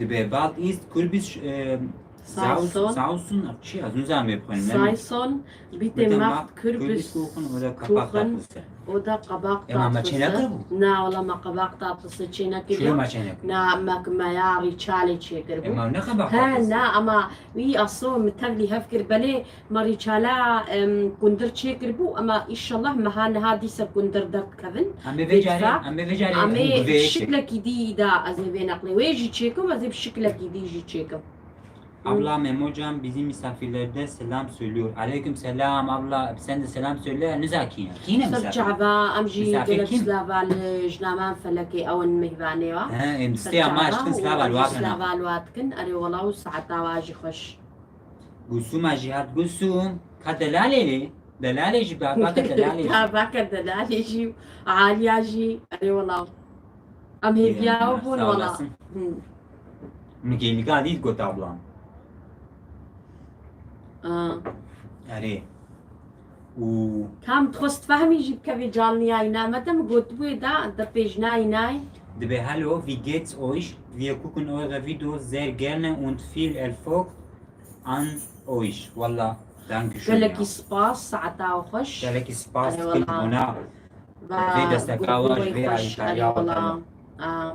Dibê bald ist Kürbis, e, Saison. Saus-, Sausen, çi? Ez nizam ê bixwînim, ne? Saison, bitte Bitte macht macht Kürbis Kürbiskuchen oder Kabak Kuchen Tatlısı. Oder Kabak Tatlısı. Ema me çênekiribû? Na, wala me kabak tatlısı çênekiribû. Çilo me çênekiribû? Na, me, me ya rîçalê çêkiribû. Ema ne kabak tatlısı? He, na, ama wî aso min tevlî hev kir. Belê me rîçala, em, kundir çêkiribû, ama înşallah me ha niha dîsa kundir derdikevin. Em ê vê carê, Lütfen. Em ê vê carê Em ê hûn bi vê şiklekî dî da ez ê vê neqlê. Wê jî çêkim, ez ê bi şiklekî dî jî çêkim. Abla Memocan bizim misafirlerde selam söylüyor. Aleyküm selam abla. Sen de selam söyle. Niza kî ne? Kî ne Ser misafir? Çava, em jî Misafir gelek kim? Slava li jina me felekê ew in mêvanê wa. He, em Ser distê ama çava, aşkın slava û li em jî wakin. Slava li wa dikin. Erê wala û saeta wa jî xweş. Gulsuma jî hat Gulsum. Ka delalê lê. Delalê jî ba-, baka delalê jî. Ka baka delalê jî. Aliya jî. Erê wala. Em hêviya Eyvallah, we bûn sağ wala. Olasın. Hı. Min kêlîka dît got ablam. Aa. Erê. Û Kam dixwest fehmî jî bikevê canlî yayîna me de min gotibûyê da de pêjna yînayê. Dibê hello, wie geht's euch? Wir gucken eure Videos sehr gerne und viel Erfolg an euch. Walla, danke schön ya. Gelekî spas, saeta we xweş. Gelekî spas Erê dikim wala. Bona. Vê desteka we ji vê alîkariya we. Aa.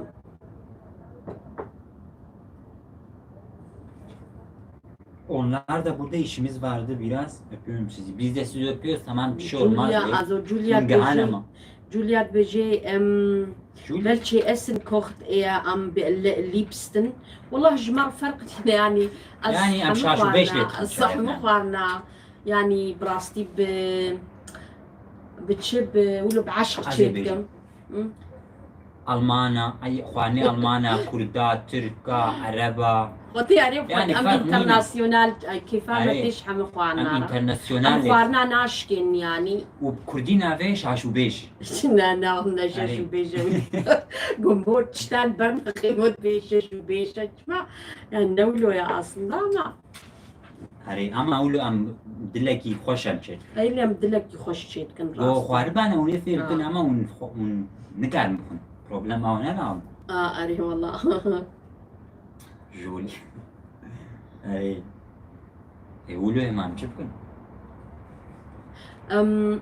Onlar da burada işimiz vardı biraz. Öpüyorum sizi. Biz de sizi öpüyoruz. Tamam, bir şey olmaz. Julia, diyor. Also Julia Şimdi dibêje, ama. Julia dibêje, em, Jûlî. Belkî Essen kocht eya am bi-, li-, Liebsten. Wallah ji me re ferq tine, yanî ez Yanî em hemû şaş û beş lê xwarina, dikin ez çayê hemû me. Xwarina, yanî bi rastî bi, bi çi, bi wilo bi eşq çê dikim. Hı? Almana, ay, xwarinê Almana, Kurda, Tirka, Ereba. Xwetê erê xwe Yanî em ferq nîne. Internasyonal, ay, kêfa me Erê. Têş hemû xwarina Em re. Internasyonal Em lê. Xwarina naşkên yanî. Û bi Kurdî navê şaş û beş. Ne, ne, ne, şaş û beş. Gumbo çitan ber nexê got bê şaş û beş. Çima? Yani ne wilo ya aslında ama. Erê, ama wilo em dilekî xweş em çêdikin. Eyle em dilekî xweş çêdikin. Yo, rast. Xwaribane hûn ê fêr bikin, Ha. Ama hûn xwe-, hûn nikarin bixwin. Problem ew ne ne. A, erê, wala. Jolî. Erê. Ê, wilo ê, em çi bikin? Em,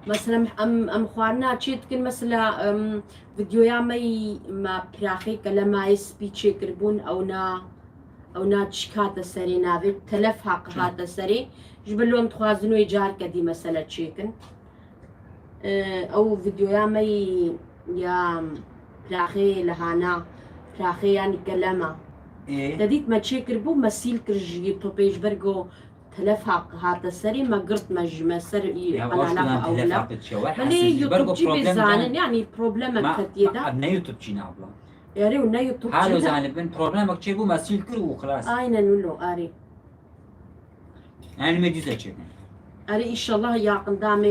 mesela em, em xwarina çê dikin, mesela, em, videoya me yî me piraxê kelemayê spî çêkiribûn, ew na, ew na çik hate serê navê, telef haq Çi? Hate serê. Ji ber lom dixwazin wê carke dî mesela çêkin. Ew videoya me yî ya piraxê lehana, piraxê yanî kelema. Ê. Te dît me çêkiribû, me sîl kir ji YouTubeê ji ber ku telef haq hate serê, me girt me ji me ser Ya, qenala xwe ewle. Belê YouTubeçî bê zanin, yanî problemek ketiye de. Ne YouTubeçî ne abla. Erê û ne YouTubeçî ne. Halo zanibin, problemek çêbû, me sîl kir û xilas. Aynen wilo, erê. Yanî me dîse çêkin. Erê, înşallah yaqinda me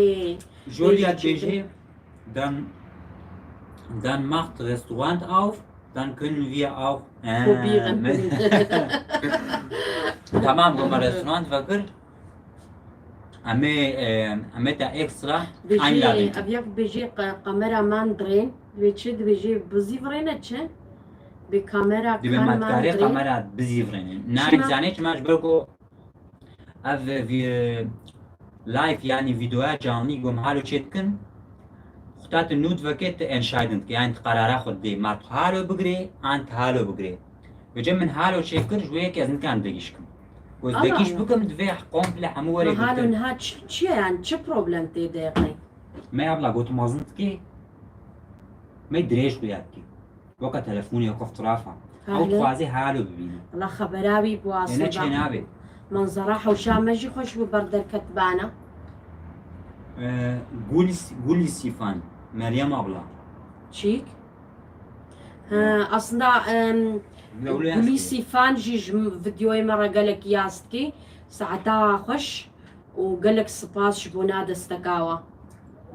Julia bêjî çêkin. Bêjî, dann, dann macht Restaurant auf, dann können wir auch, äh, Probieren. Tamam, goma restaurant vekir. Em ê, e, em ê te extra einladen. Bêjî, ev yek bêjî qe-, kameraman drên. Dibê çi? Dibêjî bizîvirêne çi? Bi kamera, Dibê me dikarê kamera bizîvirêne. Nanik zanê çima ji ber ku Ev vî-, live, yanî vîdeoya canlî ku em halo çê dikin, xwe te tu nût veke, tu entscheiden dike, yanî tu qerara xwe didê, ma tu halo bigirê, an tu halo bigirê. Vêce min halo çê kir, ji wê yekê ez nikarim degîş kim. Ku ez degîş bikim, divê komple hemû were girtin. Halo niha çi, çi ye, yanî çi problem tê de ye qey? Me abla got mezin dikê, me dirêj xuya dikê. Weke telefonê, weke fotoğrafa. Ew dixwazê halo bibîne. Wala xebera wî bû aslında. Ê, ne çê nabê. Manzara hewşa me jî xweş bû ber derketibana. Ee, Gulis-, Gulisîfan, Meryem abla. Çîk? Ha, aslında, em, Gulisîfan. Gulisîfan jî ji videoyê me re gelek yaz dikî. Saeta xweş. û gelek spas ji bona desteka we.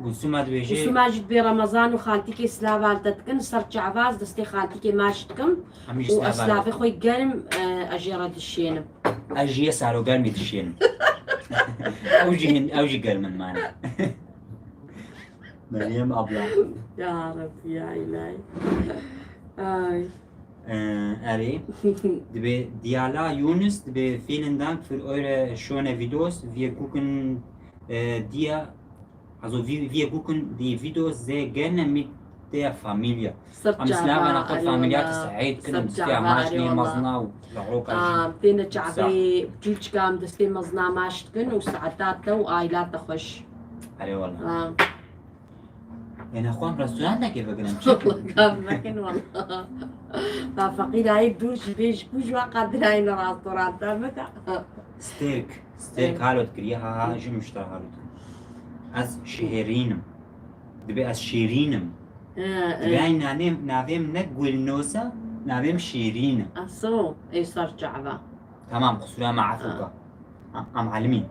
Gulsuma dibêje. Gulsuma jî dibê Remezan û xaltîkê silav li te dikin, ser çava ez destê xaltîkê maç dikim û ez silavê xwe germ, e, ez jê re dişênim. Ez jî yê saro germî dişênim. Ew jî hin, ew jî germ in mane. Meryem abla. Ya Rabbi, ya ilahi. Ay. Ee, erê. Dibê Diala Yunus, dibê vielen Dank für eure schöne Videos. Wir gucken, äh, dir, also wir, wir gucken die Videos sehr gerne mit der Familie. Em silavana xwe familiya te sehî dikin, em destê maç nê mezina û laroka jî. Têne çavê çûçika em destê mezina maç dikin û saeta te û aîla te xweş. Erê wala. Ê, nexwe em restorantekê vegirin, çi? Wala gav mekin wala. Ba feqîrayê dûr ji bê ji ku ji we qadirayê ne restoranta bide. Stêrk, stêrk halo dikiriye, ha, ha, ji min ji te halo dikir. Ez şihêrîn im. Dibê ez şîrîn im. He, he. Dibê ay nanê, navê min ne Gulnoz e, navê min Şîrîn e. Aso, ê ser çava. Tamam, qisûra me efû ke. Em, em elimîn.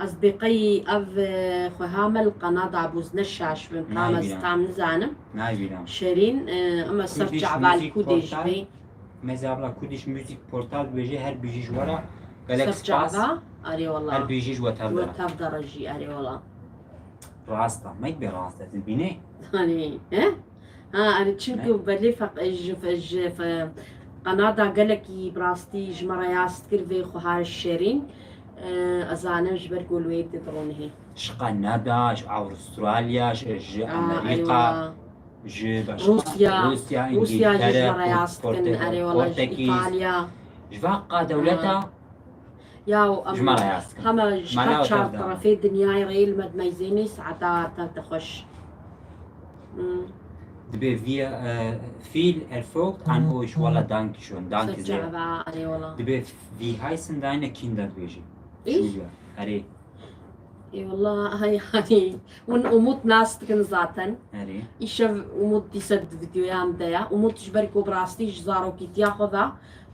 Ez bêqey ev, e, xweha me li qenada bûz ne şaş bin, tam ez tam nizanim. Nayê bîra. Şerîn, e, em ser çava li ku dê ji bê. Meze abla Kurdish Music Portal dibêje her bijî ji we re gelek spas. Ser çava, arê wala. Her bijî ji we tev de re. Ji we tev de re jî, arê wala. Rast e, me bê rast e, tu bînê? Hani, he? Ha, erê, çimkî belê feq-, ji fe-, ji fe-, qenada gelekî bi rastî ji me re yaz dikir vê xweha Şerîn. E, ez zanim ji ber ku li wê didronihê. Ji Kanada, ji Avustralya, ji, ji Amerîka, ji başka, Rûsya, Rûsya, Rûsya jî ji me re yaz dikin, erê wala, ji Îtalya. Ji vaka dewleta. Ya, em hema ji çar terefê dinyayê re li me dimeyzênê, saeta te te xweş. Hmm. Dibê wir, äh, viel Erfolg an euch, wala danke schön, danke sehr. Çava, erê wala. Dibê wie heißen deine Kinder, dibêjî. Ich? Julia, erê. Ê wala, yani, hûn Umut nas dikin zaten. Erê. Îşev Umut dîse di videoya em de ya. Umut ji ber ku bi rastî ji zarokîtiya xwe ve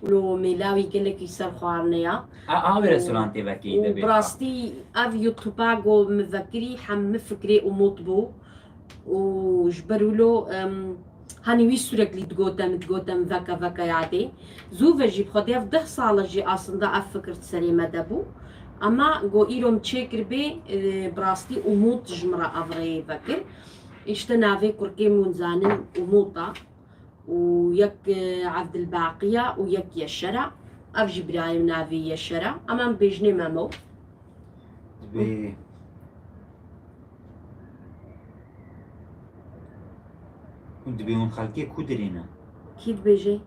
û lo mêla wî gelekî ser xwarine ya. A, a wê restorantê vekirî û dibê bi rastî ev YouTube-a ku min vekirî hemî fikrê Umut bû. Û ji ber wilo, em, hani wî sürekli digote min, digote min veke, veke yadê. Zû ve jî bi xwedê ev deh sal e jî aslında ev fikir di serê me de bû. Ama go îro min çêkiribê, e, bi rastî Umut ji min re ev rêyê vekir. Îşte navê kurkê min zanin Umut a. Û yek, e, Evdilbaqî ya û yek Yeşer a. Ev jî birayê min navê Yeşer a. Ama em bêjinê Memo. Dibê, dibê hûn xelkê ku dirê ne? Kî dibêje?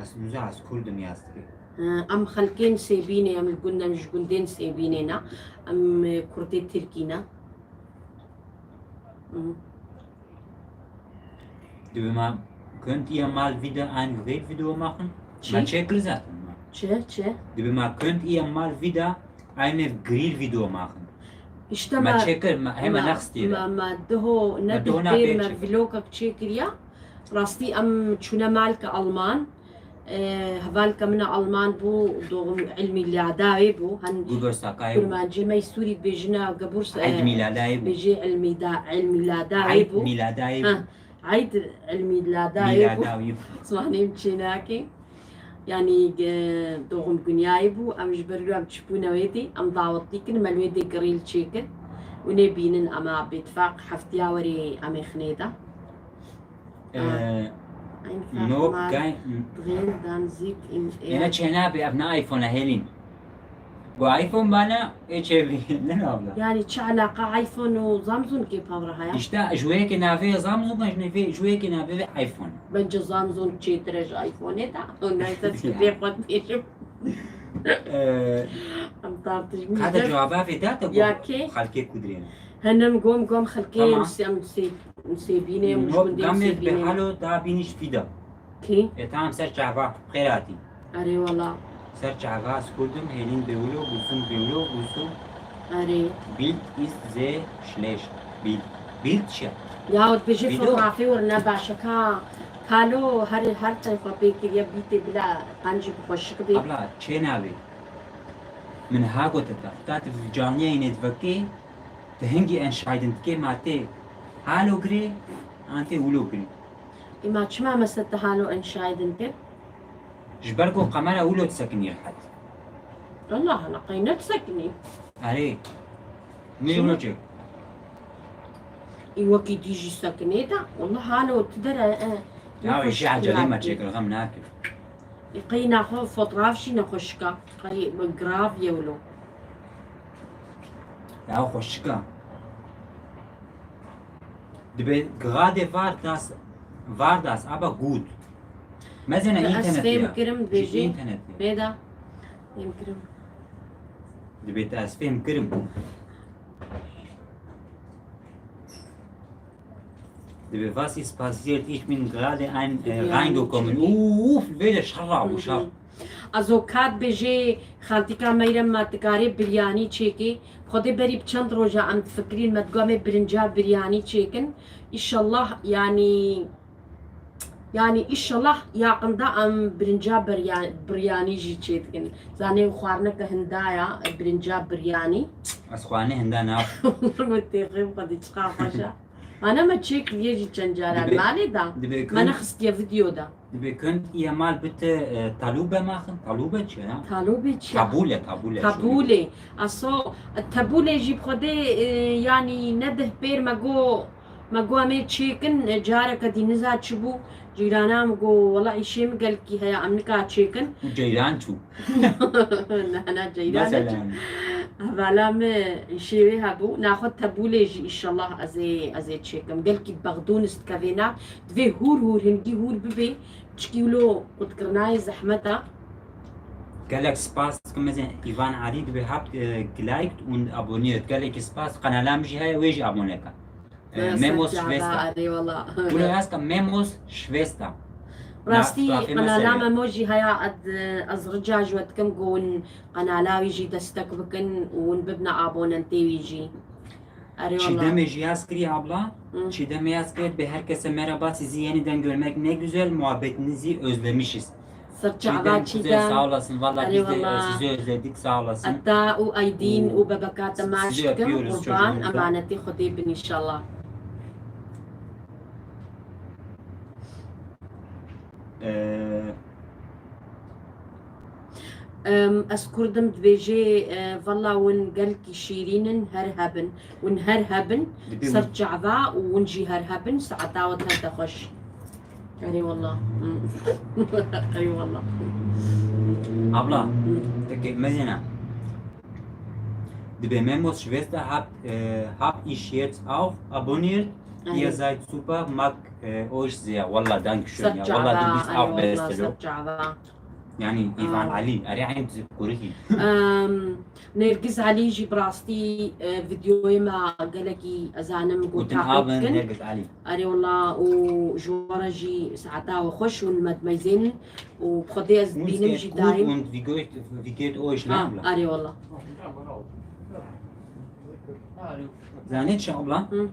Ez nûze ez Kurd im ya ez dibê. Ha, em xelkên Sêbînê, em li gund, em ji gundên Sêbînê ne. Em, e, Kurdê Tirkî ne. Hı. Dibê ma könnt ihr mal wieder ein Grill-Video machen? Çi? Ma çêkir zaten ma. Çi, çi? Dibê ma könnt ihr mal wieder eine Grill-Video machen? İşte ma, ma çêkir, ma, hema nexistî. Ma, ma diho ne bihpêr me vlogek çêkiriya. Rastî em çûne malke Alman. E, hevalke min a Alman bû, doğum ilmî lada wê bû. Hen Geburtstag, ay. Kurmancê me yî Sûrî dibêjine Geburts-, e, Eid mîlada wê bû. Bêjê ilmî da, ilmî lada wê bû. Eid mîlada wê bû. Ha, Eid ilmî lada wê bû. Mîlada wê bû. Zimanê min çênake. Yani, e, doğum günü wê bû. Em ji ber wê em çipûne wê dê. Em dawetlî kin, me li wê dê grîl çêkir. Û nê bînin, ama bêtifaq heftiya werê em ê xinê de. Ee, Einfach no, mal kein drin, dann sieht in Ene er çênabe, ev ne iPhone e, Helîn. Bu iPhone bana, e, çevri, ne abla? Yani çi alaka iPhone û Samsung kê pavra haya? İşte, ji wê yekê navê Samsung, ji navê, ji wê yekê navê iPhone. Bence Samsung çêtir e ji iPhone da. Ondan ses ki pê xwet bêjim. Ee, Em tartışmış. Ka de cevaba vê da te, ya ki? Xelkê kudrên. Henem gom gom xelkê. Tamam. Em sê-, em sêbînê, em ji gundê gamê sêbînê. Halo da bînîş fîda. Kî? E, tamam, ser çava, xêr hatî. Erê wala. Ser çava, ez Kurd im, Hêlîn Bewlo, Gulsum Bewlo, Gulsum. Erê. Bild ist sehr schlecht. Bild. Bild çi? Ya, dibêje fotografê wir ne baş e, ka, kalo her, her tayfa pê kiriye bîtê bila qencî bi xweşik bê. Abla, çê nabê? Min ha gote te. Ta tu canliyê yê nêtvekê, tu hingî entscheiden dikê ma tê halo girê, an tê wilo girê. Î ma çima mesela tu halo entscheiden kir? Ji ber ku qemera wilo disekinî rehet. Allah Allah, qey ne disekinî? Erê. Min wilo çek. Î wekî dî jî sekinê de. Wallah halo tu dere, e. Ya, wê jî ecelê me çêkir, xem nake. Qey naxwe fotoğraf jî nexweşika. Qey grav ye wilo. Ya xweşika. Dibê gerade war das, war das aber gut. Mezene internet ya. Ez fêm kirim, dibêjî. Internet ya. Bêda. Fêm kirim. Dibê te ez fêm kirim. Dibê, was ist passiert? Ich bin gerade ein, äh, reingekommen. Uff, vê de şerra bû, şer. Azo kat bêjê xaltîka Meyrem ma dikarê biryanî çêkê. Xwedê berî bi çend roja em difikirîn me digo em ê birinca biryanî çêkin. Îşallah, yanî, yanî îşallah yaqinda em birinca birya-, biryanî jî çêdikin. Zanê xwarineke hinda ya, birinca biryanî. Ez xwarinê hinda naxwim. Min têxê xwedî çiqa xweş e. Mane me çêkiriye jî çend caran. Dibê, malê da. Dibê me nexistiye video da. Dibê könnt ihr mal bitte, e, Talube machen? Talube çi ya? Talube çi ya? Tabule, tabule. Tabule. Aso, e, tabule jî bi xwedê, e, yanî ne dih pêr me go, me go em ê çêkin, e, careke dî niza çi bû, cîrana min go, wela îşê min gelkî heye, em nika çêkin. Û ceyran çû. Na, na, ceyran çû. Mesela. Hevala min îşê wê hebû. Naxwe tabule jî îşallah ez ê, ez ê çêkim. Gelkî bexdûnis dikevê nav. Divê hûr hûr, hingî hûr bibê. Çikî wilo qutkirina yê zehmet e. Gelek spas dikim, mezin Îvan Alî dibê hat, e, geliked û abonî. Gelekî spas, qenala min jî heye, wê jî abone ke. Ee, Memos Şvesta. Erê wala. Wilo yaska Memos Şvesta. Rastî qenala Memo jî haya, ez rica ji we dikim ku hûn qenala wî jî destek bikin û hûn bibne abonentê wî jî. Erê wala. Çiğdem'e jî yaz kiriye abla. Hı. Çiğdem'e yaz kiriye, be herkese merhaba, sizi yeniden görmek ne güzel, muhabbetinizi özlemişiz. Ser çava Çiğdem, Çiğdem. Sağ olasın. Valla biz de, e, sizi özledik. Sağ olasın. Ata û Aydin û bebeka te maç dikim. Qurban, emanetî Xwedê bin inşallah. Ee, Em, ez Kurd im dibêjê, e, valla hûn gelkî şîrîn in, her hebin. Hûn her hebin, ser çava û hûn jî her hebin, saeta we tente xweş. Erê wallah. Erê wallah. Abla, tek mezena. Dibê Memos Schwester hab, e, hab ich jetzt auch abonniert. Ihr seid super, mag, e, euch sehr. Wallah, danke schön ya. Wallah, du bist auch beste, lo. Yani, Ivan Ali, erê eyn kurikî. Em, Nergiz Ali jî bi rastî, e, videoyê me gelekî, ez zanim, got taqîb dikin. Nergiz Ali. Erê wala, û ji we re jî saeta we xweş û me dimeyzênin û bi Xwedê ez dibînim jî daîm. Und wie geht, wie geht euch, ne abla? Erê wala. Zanî çi abla? Hı.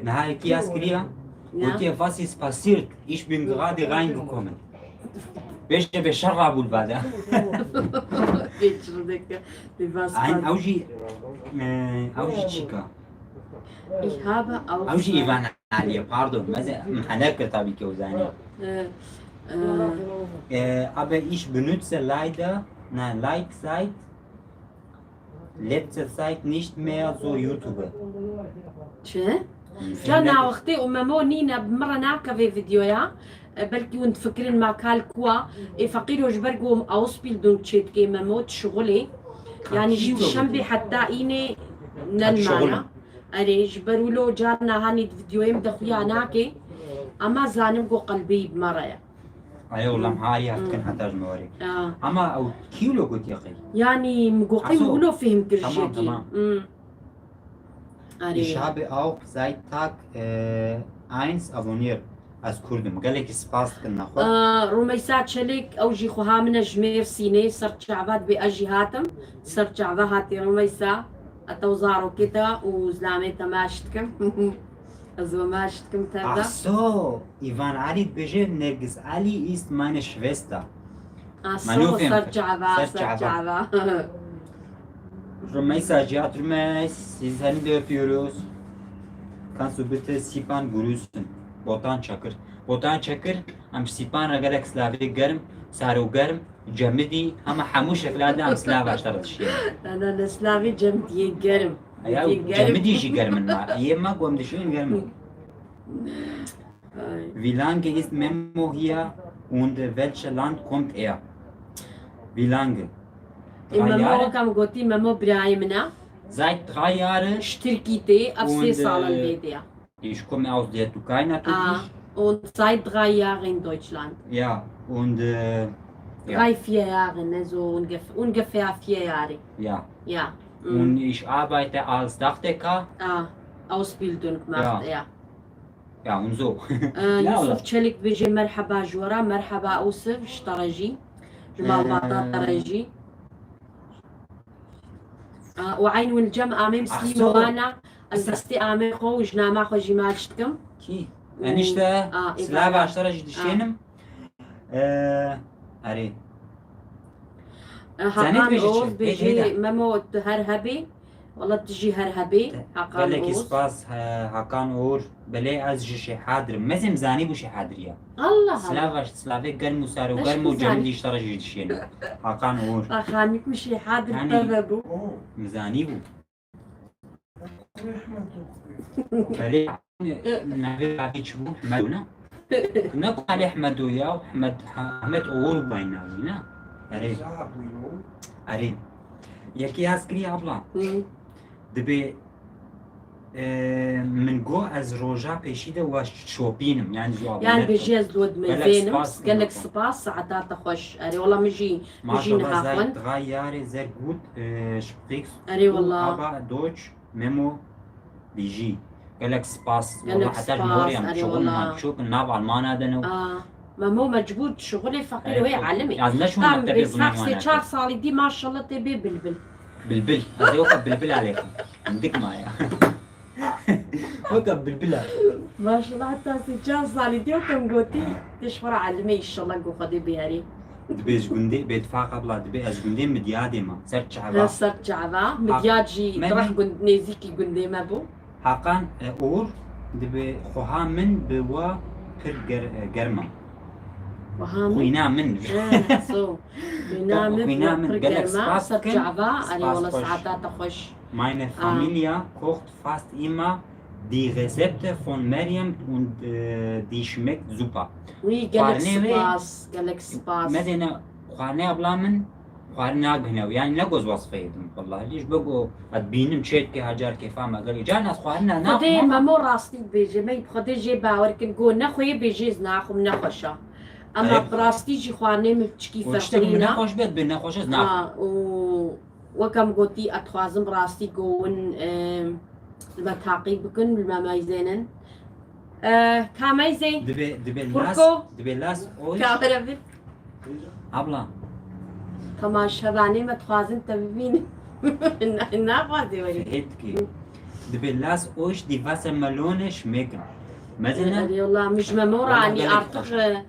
Niha yekî yaz kiriya. Gotiye, was ist passiert? Ich bin gerade reingekommen. Bêje be şerra bûl bade. Pêçirdeke, bêbas. Eyn ew jî, e, ew jî çika? Ich habe auch. Ew jî Ivan Aliye, pardon. Meze, mehene kir tabii ki o zanî. E, e. E, aber ich benutze leider, nein, like seit letzte Zeit nicht mehr so YouTube. Çi? Ca nawextê û Memo nîne, bi min re nake vê videoya. E, belkî hûn difikirin ma kal kua. Ê feqîro ji ber ku Ausbildung çêdikê Memo, dişixulê. Yani ji şembê heta înê ne li mala. Erê, ji ber wilo carna hanî di videoyê min de xuya nake. Ama zanim ku qelbê wî bi me re ye. Ay oğlum, ha ya, dikin heta ji me werê. Ama ew kî wilo gotiye qey? Yani, min got qey, min wilo fêhm kir ji yekî. Tamam, tamam. Erê. Ich habe auch seit Tag, e, eins abonniert. Ez Kurd im. Gelekî spas dikin nexwe. E, Rumeysa Çelik, ew jî xweha min e ji Mêrsînê, ser çava dibê ez jî hatim. Ser çava hatî Rumeysa. Etew zarokê te û zilamê te maç dikim. Ez we maç dikim tev de. Ach so, Ivan Ali dibêje, Nergis Ali ist meine Schwester. Ach so, ser çava, ser çava. Rümeysa, Cihat Rümeys, sizi de öpüyoruz. Kannst du bitte Sipan grüßen? Botan Çakır. Botan Çakır, em Sipan re gelek silavê germ, saro germ, cemidî, hema hemû şeklan de em silava ji te re dişînin. Ana, ne silavê cemidiyê germ. Ya, cemidî jî germ in ma. Yê ma ku em dişînin germ in. Wie lange ist Memo hier und welche Land kommt er? Wie lange? Ê, Memo, wekam gotî, Memo birayê min e. Seit drei Jahre. Ji Tirkî tê, ev sê sal in vê de ye. Ich komme aus der Türkei natürlich. Ah, und seit drei Jahren in Deutschland. Ja, und, äh, ja. Drei, vier Jahre, ne, so ungef-, ungefähr vier Jahre. Ja. Ja. Und ich arbeite als Dachdecker. Ah, Ausbildung macht er. Ja, und so. Ee, Yusuf Çelik dibêje, merheba ji we re, merheba Yusuf, ji te re jî. Ji malbata te re jî. Aa, û eyn win cem amê mislî wana, ez destê amê xwe û jinama xwe jî maç dikim. Kî? Enişte, silava ji te re jî dişênim. Ee, erê. Hakan Oğuz dibêje, Memo, tu her hebî. Wala tu jî her hebî, Hakan Oğuz. Gelekî spas, he, Hakan Oğuz. Belê ez ji Şêhadir im. Mezin zanî bû Şêhadir ya. Allah Allah. Silava, silavê germ û saro germ û cemidî ji te re jî dişênim. Hakan Oğuz. Hakan ku Şêhadir teve bû. Min zanî bû. Belê, navê babî çi bû? Hmedo, ne? Ne ku Alî Hmedo ya, Hmed, Ahmet Oğur bû navê, ne? Erê. Erê. Yekî yaz kiriye abla. Hı. Dibê, e, min got ez roja pêşî de we şopînim, yani ji we. Yani bêjî ez li we dimeyzênim. Gelek spas, saeta te xweş. Erê, wala min jî, min jî niha xwend. Maşallah, drei Jahre sehr gut, e, sprichst du aber Deutsch. Memo, bijî. Gelek spas. Gelek Wala heta ji spas, morê em erê şixul wala. Hem çûk nav Almana de ne. Aa, Memo mecbûr şixulê feqîr wê elimê. Ez neşûn tam mektebê bê sax sê çar salî dî maşallah tê bê bilbil. Bilbil. Ez ê weke bilbil alêxim. Hindik maye. Weke bilbil a. Maşallah heta sê çar salî dî weke em gotî tê ji xwe re elimê, înşallah ku Xwedê bêherê. Dibê ji gundê, bêtifaq abla, dibê ez ji gundê Midyadê me. Ser çava. Ha, ser çava. Midyad jî me reh gund, nêzîkî gundê me bû. Hakan, e, Oğur, dibê xweha min bi we pir ger-, e, germ e. Xweha min? Xwîna min. Eh, so. Xwîna min bi we pir germ e. Gelek spas dikim. Ser çava, erê wala saeta te xweş. Meine Familie kocht fast immer die Rezepte von Meryem und, e, die schmeckt super. Wî gelek spas, gelek spas. Medene xwarinê abla min, xwarin naguhne û, yanî ne goz wesfeyê din, wellahî, ji bo ku ez dibînim çê dike, hecar kêfa me gelê. Carna ez xwarina naxwim. Xwedê Memo rastî dibêje, me bi Xwedê jê bawer kin, go nexweyê bêjê ez naxwim, nexweş a. Ama bi rastî jî xwarinê min piçikî ferqî ne. Û tiştek min nexweş be, dibê nexweş ez naxwim. Ha, û wek em gotî, ez dixwazim rastî go win, e, li me taqîb bikin, li me meyzênin. E, ka meyzê? Dibê, dibê las, dibê las oy. Kamera bir. Abla. Temaşevanê me dixwazin te bibînin. Na-, naxwazê werî. Hêt ki. Dibê las oy die Wassermelone schmecken. Mezene? Erê wala, min ji Memo re anî artık, e,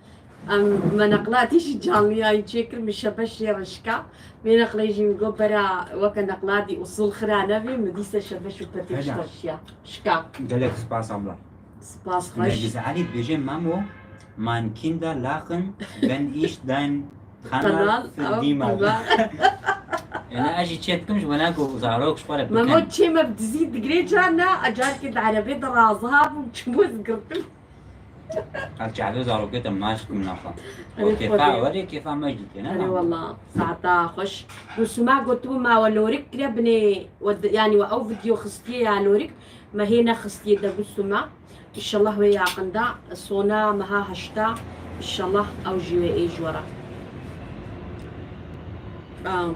em me neqlatî jî canliyayî çêkir, min şebeşê re şika. Vê neqlê jî min got bera weke neqladî usul xira nebî, min dîse şebeş û petê ji te şiya. Şika. Gelek spas abla. Spas xweş. Nergiz Elî dibêje, Memo, meine Kinder lachen, wenn ich dein Kanal, Kanal, oh, filmî me. Ena ez jî çê dikim ji bona ku zarok ji xwe re bikin. Memo çê me bi dizî digirê carna, a carkê di erebê de raziha bûm, çi bû ez girtim. Ez çavê zarokê te maç dikim naxwe. Erê kêfa, werê kêfa me jî tê, ne? Erê wala, saeta xweş. Gulsuma gotibû me we lorik kire binê, we di, yanî we ew video xistiye ya lorik, me hê nexistiye de Gulsuma. Înşallah wê yaqinda, sona meha heşta, înşallah ew jî wê ê ji we re. Aa.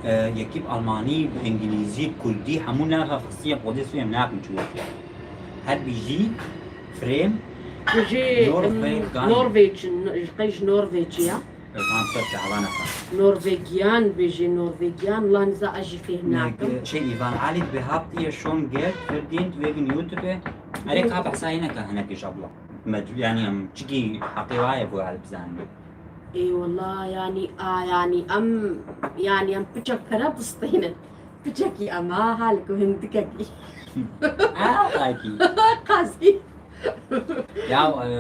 E, yekî bi Almanî, bi Îngilîzî, bi Kurdî, hemû nerxa xistiye, xwedê sûyê em nakin çi wextî. Her bijî, frame, Bijî, Norvegan. Norveç, qey ji Norveçî ya. Van ser çavan axa. Norvegiyan bêjê, Norvegiyan, lan za ez jî fêhm nakim. Şey, Ivan Ali dibê habt ihr schon Geld verdient wegen YouTube? Erê ka behsa yê neke hinekî ji abla. Me, yanî em çikî heqê wa ye ku ez bizanim. Ê wala, yanî, a, yanî em, yanî em piçek pere distînin. Piçekî em, ha, hal ku hindikekî. A, qakî. Qazî. Ya, e,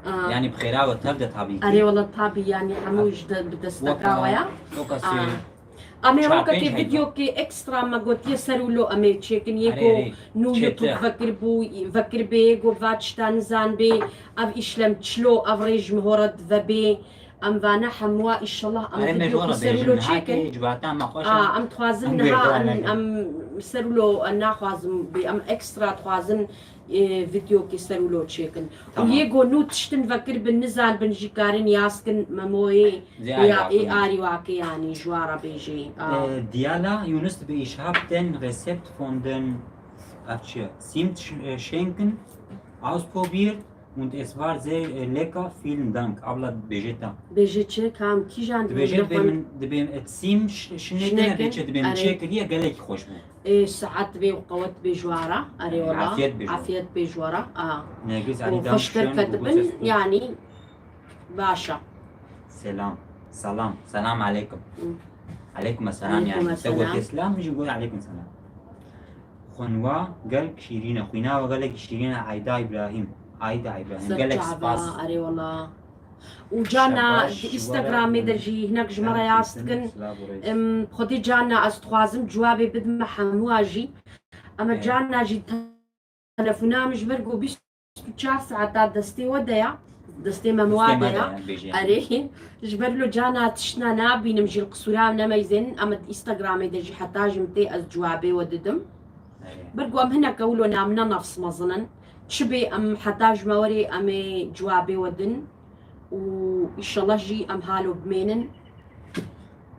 Aa. Yanî bi xêra we tev de tabî kî. Erê wala tabî, yanî hemû ji de, bi desteka we ya. Weka, weka sê, aa. Em ê çar pênc heyva. Wekekê videokê ekstra me gotiye ser û lo em ê çêkin. Yê ku nû YouTube vekir bû, vekir bê, yê ku va tişta nizan bê, ev îşlem çilo, ev rê ji min hora dive bê. Em vane hemûa, înşallah, em videokê ser û lo çêkin. Aa, em dixwazin niha em, em ser û lo, em naxwazin bê, em ekstra dixwazin e, videokê ser û lo çêkin. Û yê ku nû tiştin vekir bin, nizan bin jî karin yaz kin, Memoyê ya ê arî wake, yanî ji wa re bêjê. A. E, Diala Yunus dibê, ich hab den Rezept von den, ev çi ye? Zimt ş-, e, schenken ausprobiert und es war sehr, e, lecker, vielen Dank. Abla dibêje ta. Bêje çi? Kam kîjan dibêje? Dibê min, dibê, e, Zimt ş-, şinêkin, dibê çi? Dibê min çêkiriye, gelekî xweş bû. Ê, sihet bê û qewet bê ji we re. Erê wala. Afiyet bê ji we. Afiyet bê ji we re. A. Û xweştir ketibin, yanî baş e. Selam. Selam. Selam aleykum. Hı. Aleykum selam yanî. Te gotiye selam, min jî got aleykum selam. Xwîna we gelek şîrîn e. Xwîna we gelek şîrîn e. Ayda Îbrahîm. Ayda Îbrahîm. Gelek spas. Erê wala. Û carna di Instagramê de jî hinek ji me re yaz dikin. Em, Xwedê carna ez dixwazim cewabê bidime hemûa jî. Em carna jî telefona min ji ber ku bîst û çar saeta destê we de ya. Destê me mi wa de ya. Erê. Ji ber lo carna tiştna nabînim jî li qisûra em nemeyzênin. Em di Instagramê de jî heta ji min tê ez cewabê we didim. Ber ku em hineke wilo namine nefs mezin in. Çi bê em heta ji me werê em ê cewabê we din. û înşallah jî em halo bimênin.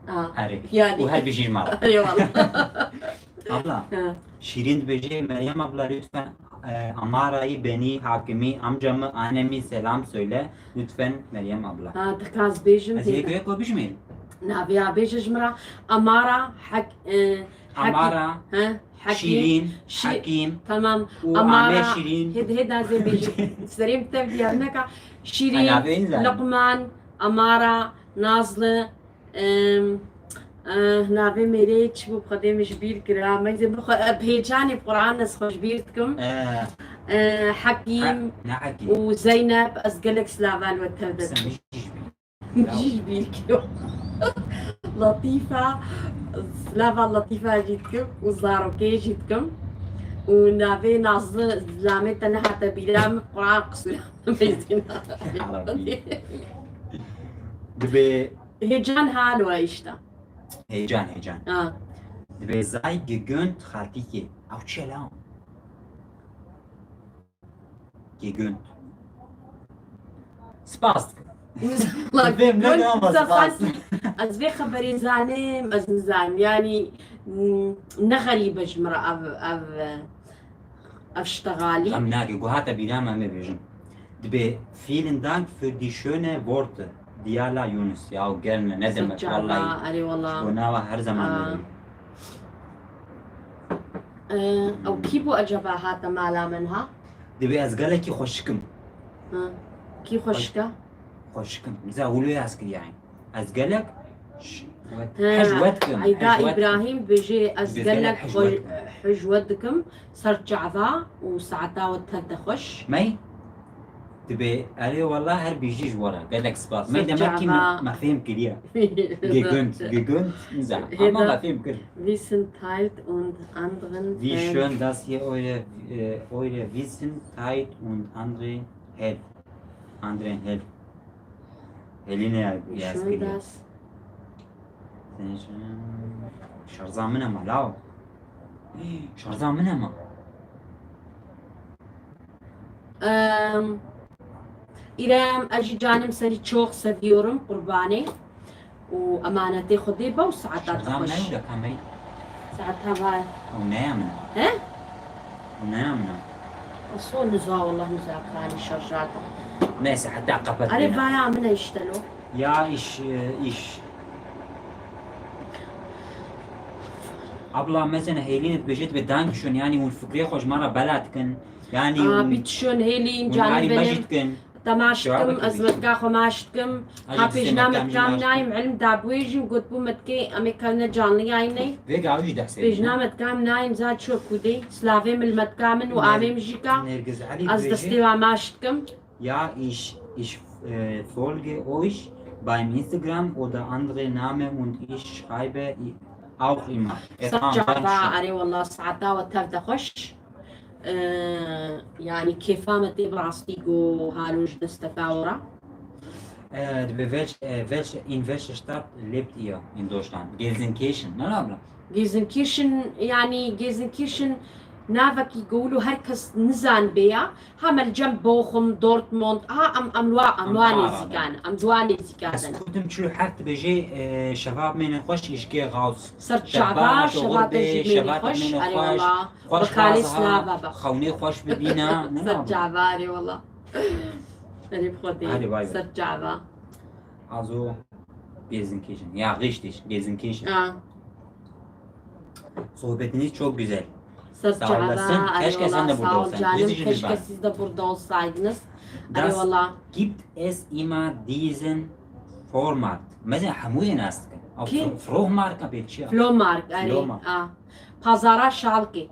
A, erê. Yanî. Û her bijîn mal. Eyvallah. Abla, Şirin dibêje, Meryem abla lütfen, e, Amara'yı, beni, Hakim'i, amcamı, annemi selam söyle. Lütfen Meryem abla. Ha, dikaz bêjim. Ez yek yek bijmêrim. Navê ya bêje ji min re. Amara, Hek-, e, Hek-, Amara, he, Hekîm, Şirin, Şi-, Hekîm, tamam. Û Amara, Ame Şirin. Hêd, hêd azê bêjim. Serê min tev diyar neka. Şirin, Luqman, Amara, Nazlı, Em, eh, navê mêrê çi bû, bi Xwedê min ji bîr kira. Meyzê bi xwe, eh, bi hêcanê bi Quran ez xwe ji bîr dikim. Eh. Eh, Hekîm û Zeynep, ez gelek silava li we tev dikim. Min jî ji bîr kir. Letîfa, silava Letîfa jî dikim û zarokê jî dikim. Û navê Nazlı zilamê te nehate bîra min, Quran qisûra meyzê navê. Dibê Heyecan ha li we îşte. Heyecan, heyecan. Ha. Dibê zay gegönt xaltîkê. Ew çi ye la? Gegönt. Spas dikim. Vêm ne ama spas. Ez vê xeberê zanim, ez nizanim. Yani, m, ne xerîb e ji min re ev, ev, ev ştegalî. Em nake, ku hate bîra me, me bêjin. Dibê, vielen Dank für die schöne Worte, Diala Yunus. Ya, gerne, ne demek, wallahî. Erê, wallah. Ji bo nava her zaman. Aa. Ee, ew kî bû acaba hate mala min, ha? Dibê ez gelekî xweşik im. Ha. Kî xweşik e? Xweşik im. Mesela, hûlê ez kiriye. Ez gelek ş-, wet-, He, hej wet kim, Eyda hej wet kim. Îbrahîm bêjê, ez gelek hej wet kim. Hej wet dikim, ser çava û saeta we tev de xweş. Mey? Dibê, erê wala her bijî ji we re. Gelek spas. Mey demek ki me, me fêm kiriye. Gegund, gegund, nizam. Ama me fêm kir. Wir sind teilt und anderen Wie schön, dass ihr eure, äh, eure Wissen teilt und andere helft. Anderen helft. Helîne ya, ya Şarja min hema, law. Şarja min hema. Em, İrem, ez jî canim seni çok seviyorum, qurbanê. Û emanetê Xwedê be û saeta te xweş. Şarja min hema, kamey. Saeta va. Ew ne ya min. He? Ew ne ya min. Aso niza, wallah niza kanî şarja te. Neyse, heta qepet. Are vaya min e işte lo. Ya iş, e, iş. Abla, mesela Hêlîn dibêje, dibê Dankeschön, yani hûn fikrê xwe ji me re bela dikin. Yani hûn, Aa, bitişon Hêlîn, hûn canım arî me jî benim. Dikin. Te maş dikim, ez metka xwe maş dikim. Ha, pêjna metka min nayê, milim dabûyê jî gotbû metkê em ê kevne canlî yayînê. Vê gavê jî dehsê. Pêjna metka min nayê, za ço kûdê. Silavê min li metka min û amê min jî ka. Nergiz Elî dibêje. Ez destê wa maş dikim. Ja, ich, ich, äh, folge euch beim Instagram oder andere Name und ich schreibe i-, auch immer. Ser çava, erê wallah, saeta we tev de xweş. Ee, yani kêfa me tê bi rastî ku halo ji desteka we re. Äh, dibê welch-, äh, welche, in welcher Stadt lebt ihr in Deutschland? Gelsenkirchen, ne abla? Gelsenkirchen, yani Gelsenkirchen navekî ku wilo her kes nizanibe ya. Hema li cem Bochum, Dortmund, ha, em, em wa, em wa nêzîkan, em ji wa nêzîkan. Ez kurdim çil û heft dibêje, e, şevat mêne xweş, îşkê xaws. Ser çava, şevat te jî mêne xweş, erê wala. Xweş baziha, xewnê xweş bibîne. Ser çava, erê wala. Erê bi Xwedê. Hadi bay bay. Ser çava. Also, Gelsenkirchen. Ya, richtig, Gelsenkirchen. Ha. Sohbetiniz çok güzel. Ser çava, erê wala, sağ ol canım, keşke siz de burada olsaydınız. Erê wala. Das gibt es immer diesen Flohmarkt. Mesela hemû yê nas dikin. Kî? Fro-, Flohmarkt a pê çi ya? Flohmarkt, erê. Flohmarkt. A. Pazara Schalke.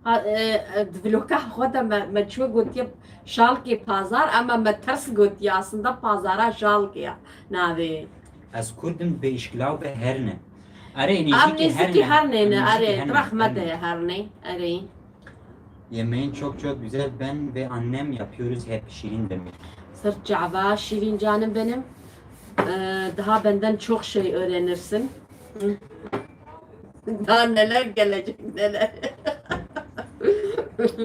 Ha, e, e, di vloga xwe de me, me çû gotiye Schalke pazar, ama me ters gotiye, aslında pazara Schalke ya navê. Ez kurdim be işkilaw be herne. Are, nêzîkî herne. Nêzîkî herne ne, are, direxme de herne, are. Yemeğin çok çok güzel, ben ve annem yapıyoruz hep, Şirin demiş. Ser çava, Şirin canım benim. Ee, daha benden çok şey öğrenirsin. Hı. Daha neler gelecek, neler.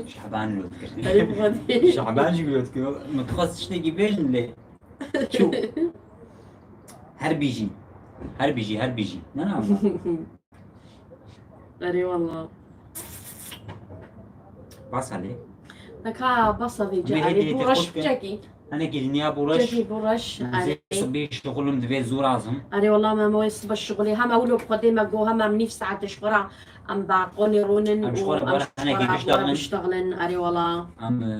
Şaban lo dikir. Ayıp oldu. Şaban jî lo dikir. Mutfak işte gibi lê. Çû. Her bijî. Her bijî, her bijî. Ne ne ama? Erê wala. Bas Elî. Neka basa vê Em ê carê hêdî bû hêdî reş xurt ke- çekî. Hene giliniya bû reş. Çekî bû reş. Zê Erê. Subî şixulim divê zû razim. Erê wala me moyê sibe şixulê. Hema wilo bi xwedê me got hema em nîv saet ji xwe re em balkonê rûnin Em ji û xwe re em bar ji hene xwe re gêgiştaxlin. biştexlin. Erê wala. Em, e,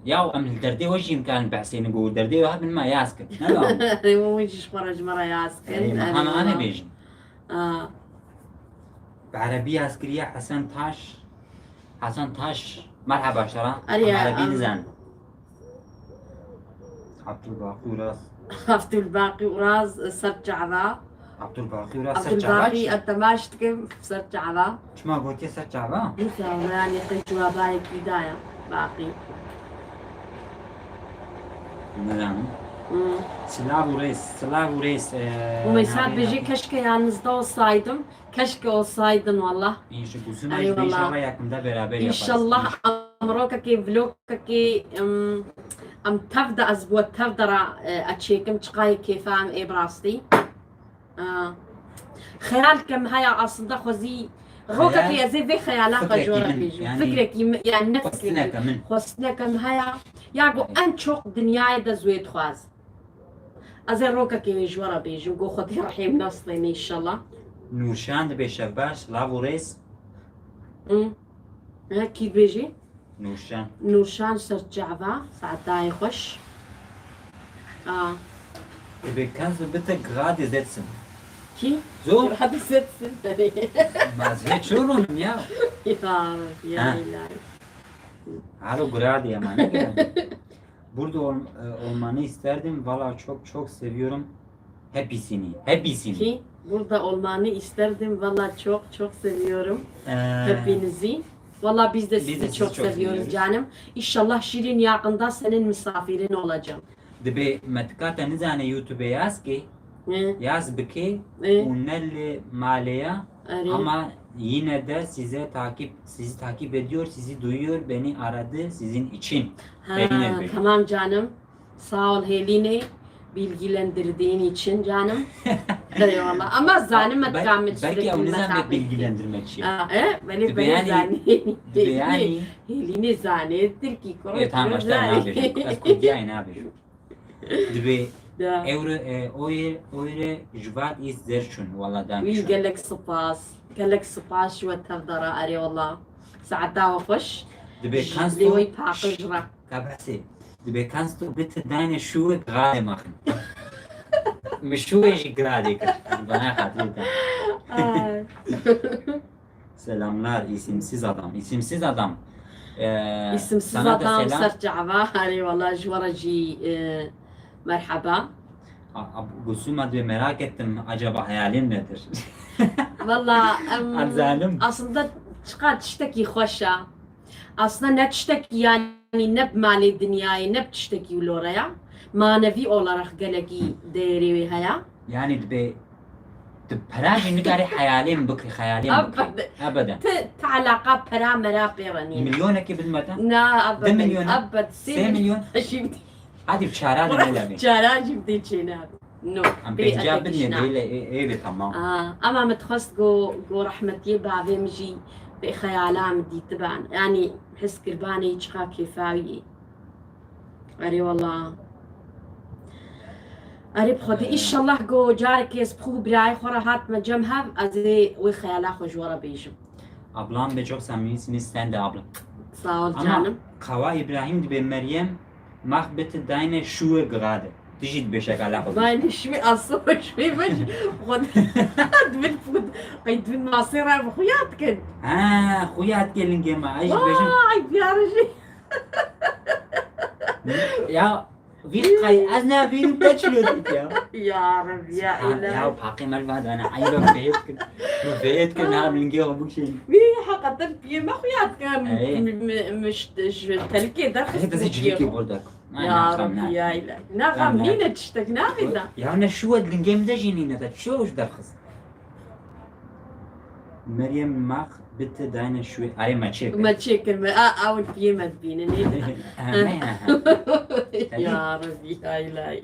ya em li derdê we jî em karin behsê ne got derdê we hebin me yaz kir. Ne la. Erê wala ji xwe re ji me re yaz kir. Erê me Erê hema wala. ane bêjin. Aa. Bi erebî yaz kiriye Hesen Taş. Hesen Taş. Merhaba şera. Erê, Em erebî em, nizan. Abdulbaqî Uras. Abdulbaqî Uras ser çava. Abdulbaqî Uras ser Abdulbaqî çava. ez temaş dikim ser çava. Çima gotiye ser çava? Nizam yani qey cewabekî daye. Baqî. Nizanim. Hmm. Silav û rêz, silav û rêz. e, Umeysa navê bêjê navê- keşke yanınızda olsaydım. Keşke olsaydın wallah. Înşallah Gulsum Ay Ay wallah. inşallah yakında beraber yaparız. İnşallah em rokekê vlogekê em, em tev de ez bo tev de ra e, eçêkim çiqayê kêfa em ê bi rastî. Aa. Xeyal kem haya aslında xwezî rokekê Xeyal, ez ê vê xeyala xwe fikrekî jora min, bêjim. yani, Fikrekî min, yani ne xwestineke fikrekî. min. Xwestineke min haya. Ya go en çok dinyayê de zû ê dixwaz. Ez ê rokekê wê ji we re bêjim. Go Xwedê rehîm nastêne inşallah. Nûrşan dibê şevbaş, lav û rêz. Hı. He, kî dibêjî? Nûrşan. Nûrşan ser çava, saetayê xweş. Aa. Dibê kannst du bitte gerade setzen. Kî? So? Gerade setzen. Ma ez hê çû rûnim ya. Ya, ya Ha. ilahi. Alo gerade ya mane. Burada ol, e, olmanı isterdim. Valla çok çok seviyorum. Hepsini. Hepsini. Ki burada olmanı isterdim. Valla çok çok seviyorum Ee, hepinizi. Valla biz de Biz sizi de sizi çok çok seviyoruz seviyoruz. Canım. İnşallah Şirin yakında senin misafirin olacağım. Dibê me dikate nizane YouTube-ê yaz ki, Hı, yaz bike hı. û ne li malê ya. Erê. Ama yine de size takip, sizi takip ediyor, sizi duyuyor, beni aradı sizin için. Ha, Hêlîne bê. Tamam canım. Sağ ol Hêlîne. Bilgilendirdiğin için canım. Eyvallah. Ama zanim Bel- et kamil Belki sürekli ew nizane mesafe. Bilgilendirmek şey. Ha, e? Böyle Dibê böyle yanî- zani. Dibê yanî- Hêlîne zani. Tirkî E, tamam, işte nabêjim. Ez kurdiyayê nabêjim. Dibê Da. ewre, e, oyê, oyre ji vat îst zer çûn. Wala Wî dankeschön. gelek spas. Gelek spas ji we tev de re erê wala. Saeta we xweş. Dibê Ji kannst lê du wî paqij re. Ka behsê. Dibê kannst du bitte deine Schuhe gerade machen. Min Schuhe jî gerade kir. Bana xatirê te. Ay. Selamlar isimsiz adam. İsimsiz adam. Ee, İsimsiz sana da adam selam. Ser çava. Erê wala ji we re jî e, merheba. A- a- Gülsüm abi merak ettim. Acaba hayalin nedir? Valla em, Em zanim. Aslında çiqa tiştekî xweş e. Aslında ne tiştekî yani ne bi malê dinyayê ne bi tiştekî wilo re ya. Manevî olarak gelekî değerê wê heye. Yani dibê tu pera jî nikarî hayalê min bikirî, hayalê min bikirî. Abed. Ebeden. Ti, ti alaqa pera mera pê re nîne. Milyonekî bidme te? Na, abed. Di milyon? Abed. Sê milyon? Jî Hadi çara de ne labê? Çara jî bidê çê nabe. No. Em Pê pênca etekî bidne jina. Böyle e, ê bê tamam. Aa, ama min dixwest go, go rehmetiyê bavê min jî pê xeyala min dîtibin. Yani his kirbanê çiqa kêfawî. Erê wala. Erê bi Xwedê. Ee. Înşallah go carekê ez bi xwe û birayê xwe re hatime cem hev, ez ê wê xeyala xwe ji we re bêjim. Ablam be çok samimisiniz sen de abla. Sağ ol Ama canım. Kawa İbrahim dibê Meryem mach bitte deine Schuhe gerade. Dijî dibê şekala xwe. Deine Schuhe aslında şuê me. Xwedê. Divin, divin, ay divin masê re bi xuya dikin. Ha, xuya dike lingê me. Ay jî bêjim. Vay, diyarı jî. Ya, vî qay ez ne vî te çilo dît ya. Ya Rabbi ya Ha, ilahi. Ya paqê me va dana. Ay ben feyet kin. Me feyet kin ha lingê xwe bikşin. Wî heqeten piyê me xuya dikin. Ey. Mi- mi- mi- işte, ji telkê derxist Hep bizi bû ciliki piyê. bordak. Ya Rabbi ya ilahi. Ne xam nîne tiştek navê da. Ya ne şu lingê min de jî nîne de. Çi hoş derxist. Meryem mach bitte deine Schuhe. Ay me çek. Me çêkir me. A, ew piyê me dibînin. Nê dida. Ha, ne ya? Tabii. Ya Rebî, hay lay.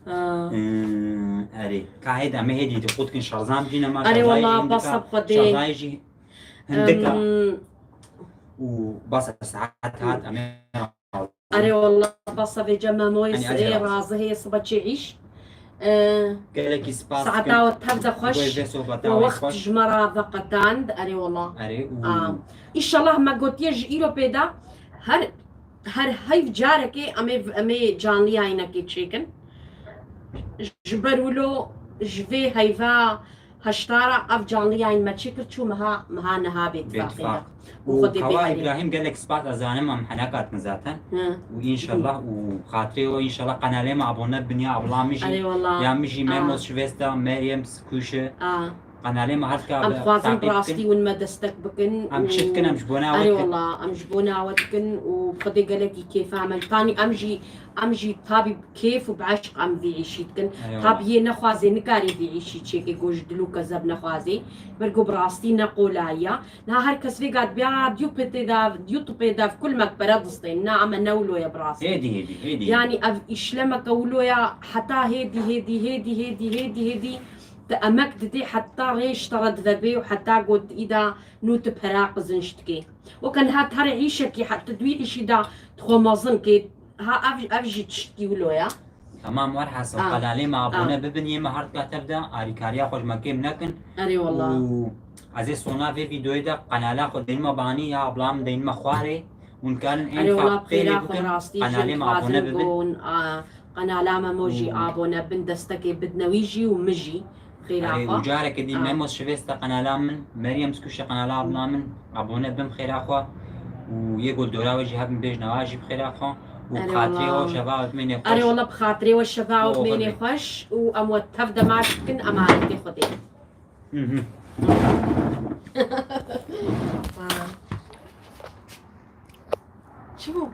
Ha. Hmm, Erê, ka hêd em ê hêdî di qut kin şarzan bîne ma Erê şarzayê wala, jî basa hindika, bi Xwedê. Şarzayê jî hindika Em, û basa saet hat em ê Erê wala, basa vêce memoyê Hani sê acaba. razı heye siba çê îş. E, gelekî spas Saeta dikim. we tev de Goy xweş. vê sohbeta We wê wext xweş. ji me re veqetand. Erê wala. Erê û Aa, Înşallah me gotiye ji îro pê de her her heyv carekê em ê em ê canlı yayınekê çêkin. Ji ber wilo ji vê heyva heştara ev canlı yayın me çêkir çû meha meha niha bê Bê tifaqê tifaq. de. Û Xwedê Kawa bêherî. Îbrahîm gelek spas ez zanim em henekat min zaten. Hı. Û înşallah û xatirê o înşallah qenalê me abone bin ya abla min jî. Erê wala. Ya min jî Aa. Memos Şivesta, Meryem Kuşe. Aa. Qenalê me her ka Em bi dixwazin taqîb bi rastî bikin. hûn me destek bikin. Em çi dikin em ji bo ne Erê we dikin. Wala, em ji bo ne we dikin û Xwedê gelekî kêfa me. Tanî em jî em jî tabî bi kêf û bi eşq em vî îşî dikin. Erê Tabî yê nexwazê nikarî vî îşî çêkê go ji dil û kezeb nexwazê. Ber go bi rastî ne qolayiya. Na her kes vê gat biya radyo pê tê de, YouTube pê de kul me pere distên. Na eme ne wilo ye bi rastî. Hêdî hêdî hêdî. Yani ev îşlemeke wilo ya heta hêdî hêdî hêdî hêdî hêdî hêdî te emek didê heta rêş te re divebê û heta got îda nû tu pera qizin ji dikê. Weke niha tu her îşekî heta tu duyî îşî da tu xwe mezin kê ha ev ev jî tiştkî wilo ya. Tamam, werhasil Ah. Qenalê me Ah. abone bibin, yê me her ka tev de arîkariya xwe ji me kêm nekin. Erê wala. Û ez ê sona vê vîdeoyê de qenala xwe deyîn me banî ya ablam deyîn me xwarê. Hûn karin en Erê wala fak pêlê xêra xwe bikin, rastî qenalê jin me abone dixwazin bibin. gon a qenala me mo jî Û- abone bin destekê bidne wî jî û min jî xêra Erê, xwe. û careke dî Ah. Memos Şivesta qenala min, Meryem Skuşe qenala abla min, abone bin xêra xwe. Û yê ku li dora we jî hebin bêjin ewa jî bi xêra xwe. Û Erê xatirê wala. we şeva we dimênê xweş. Erê wala bi xatirê we şeva we Oh, dimênê hadi. xweş û em we tev de maç dikin emanetê Xwedê. Mhm. Çi bû?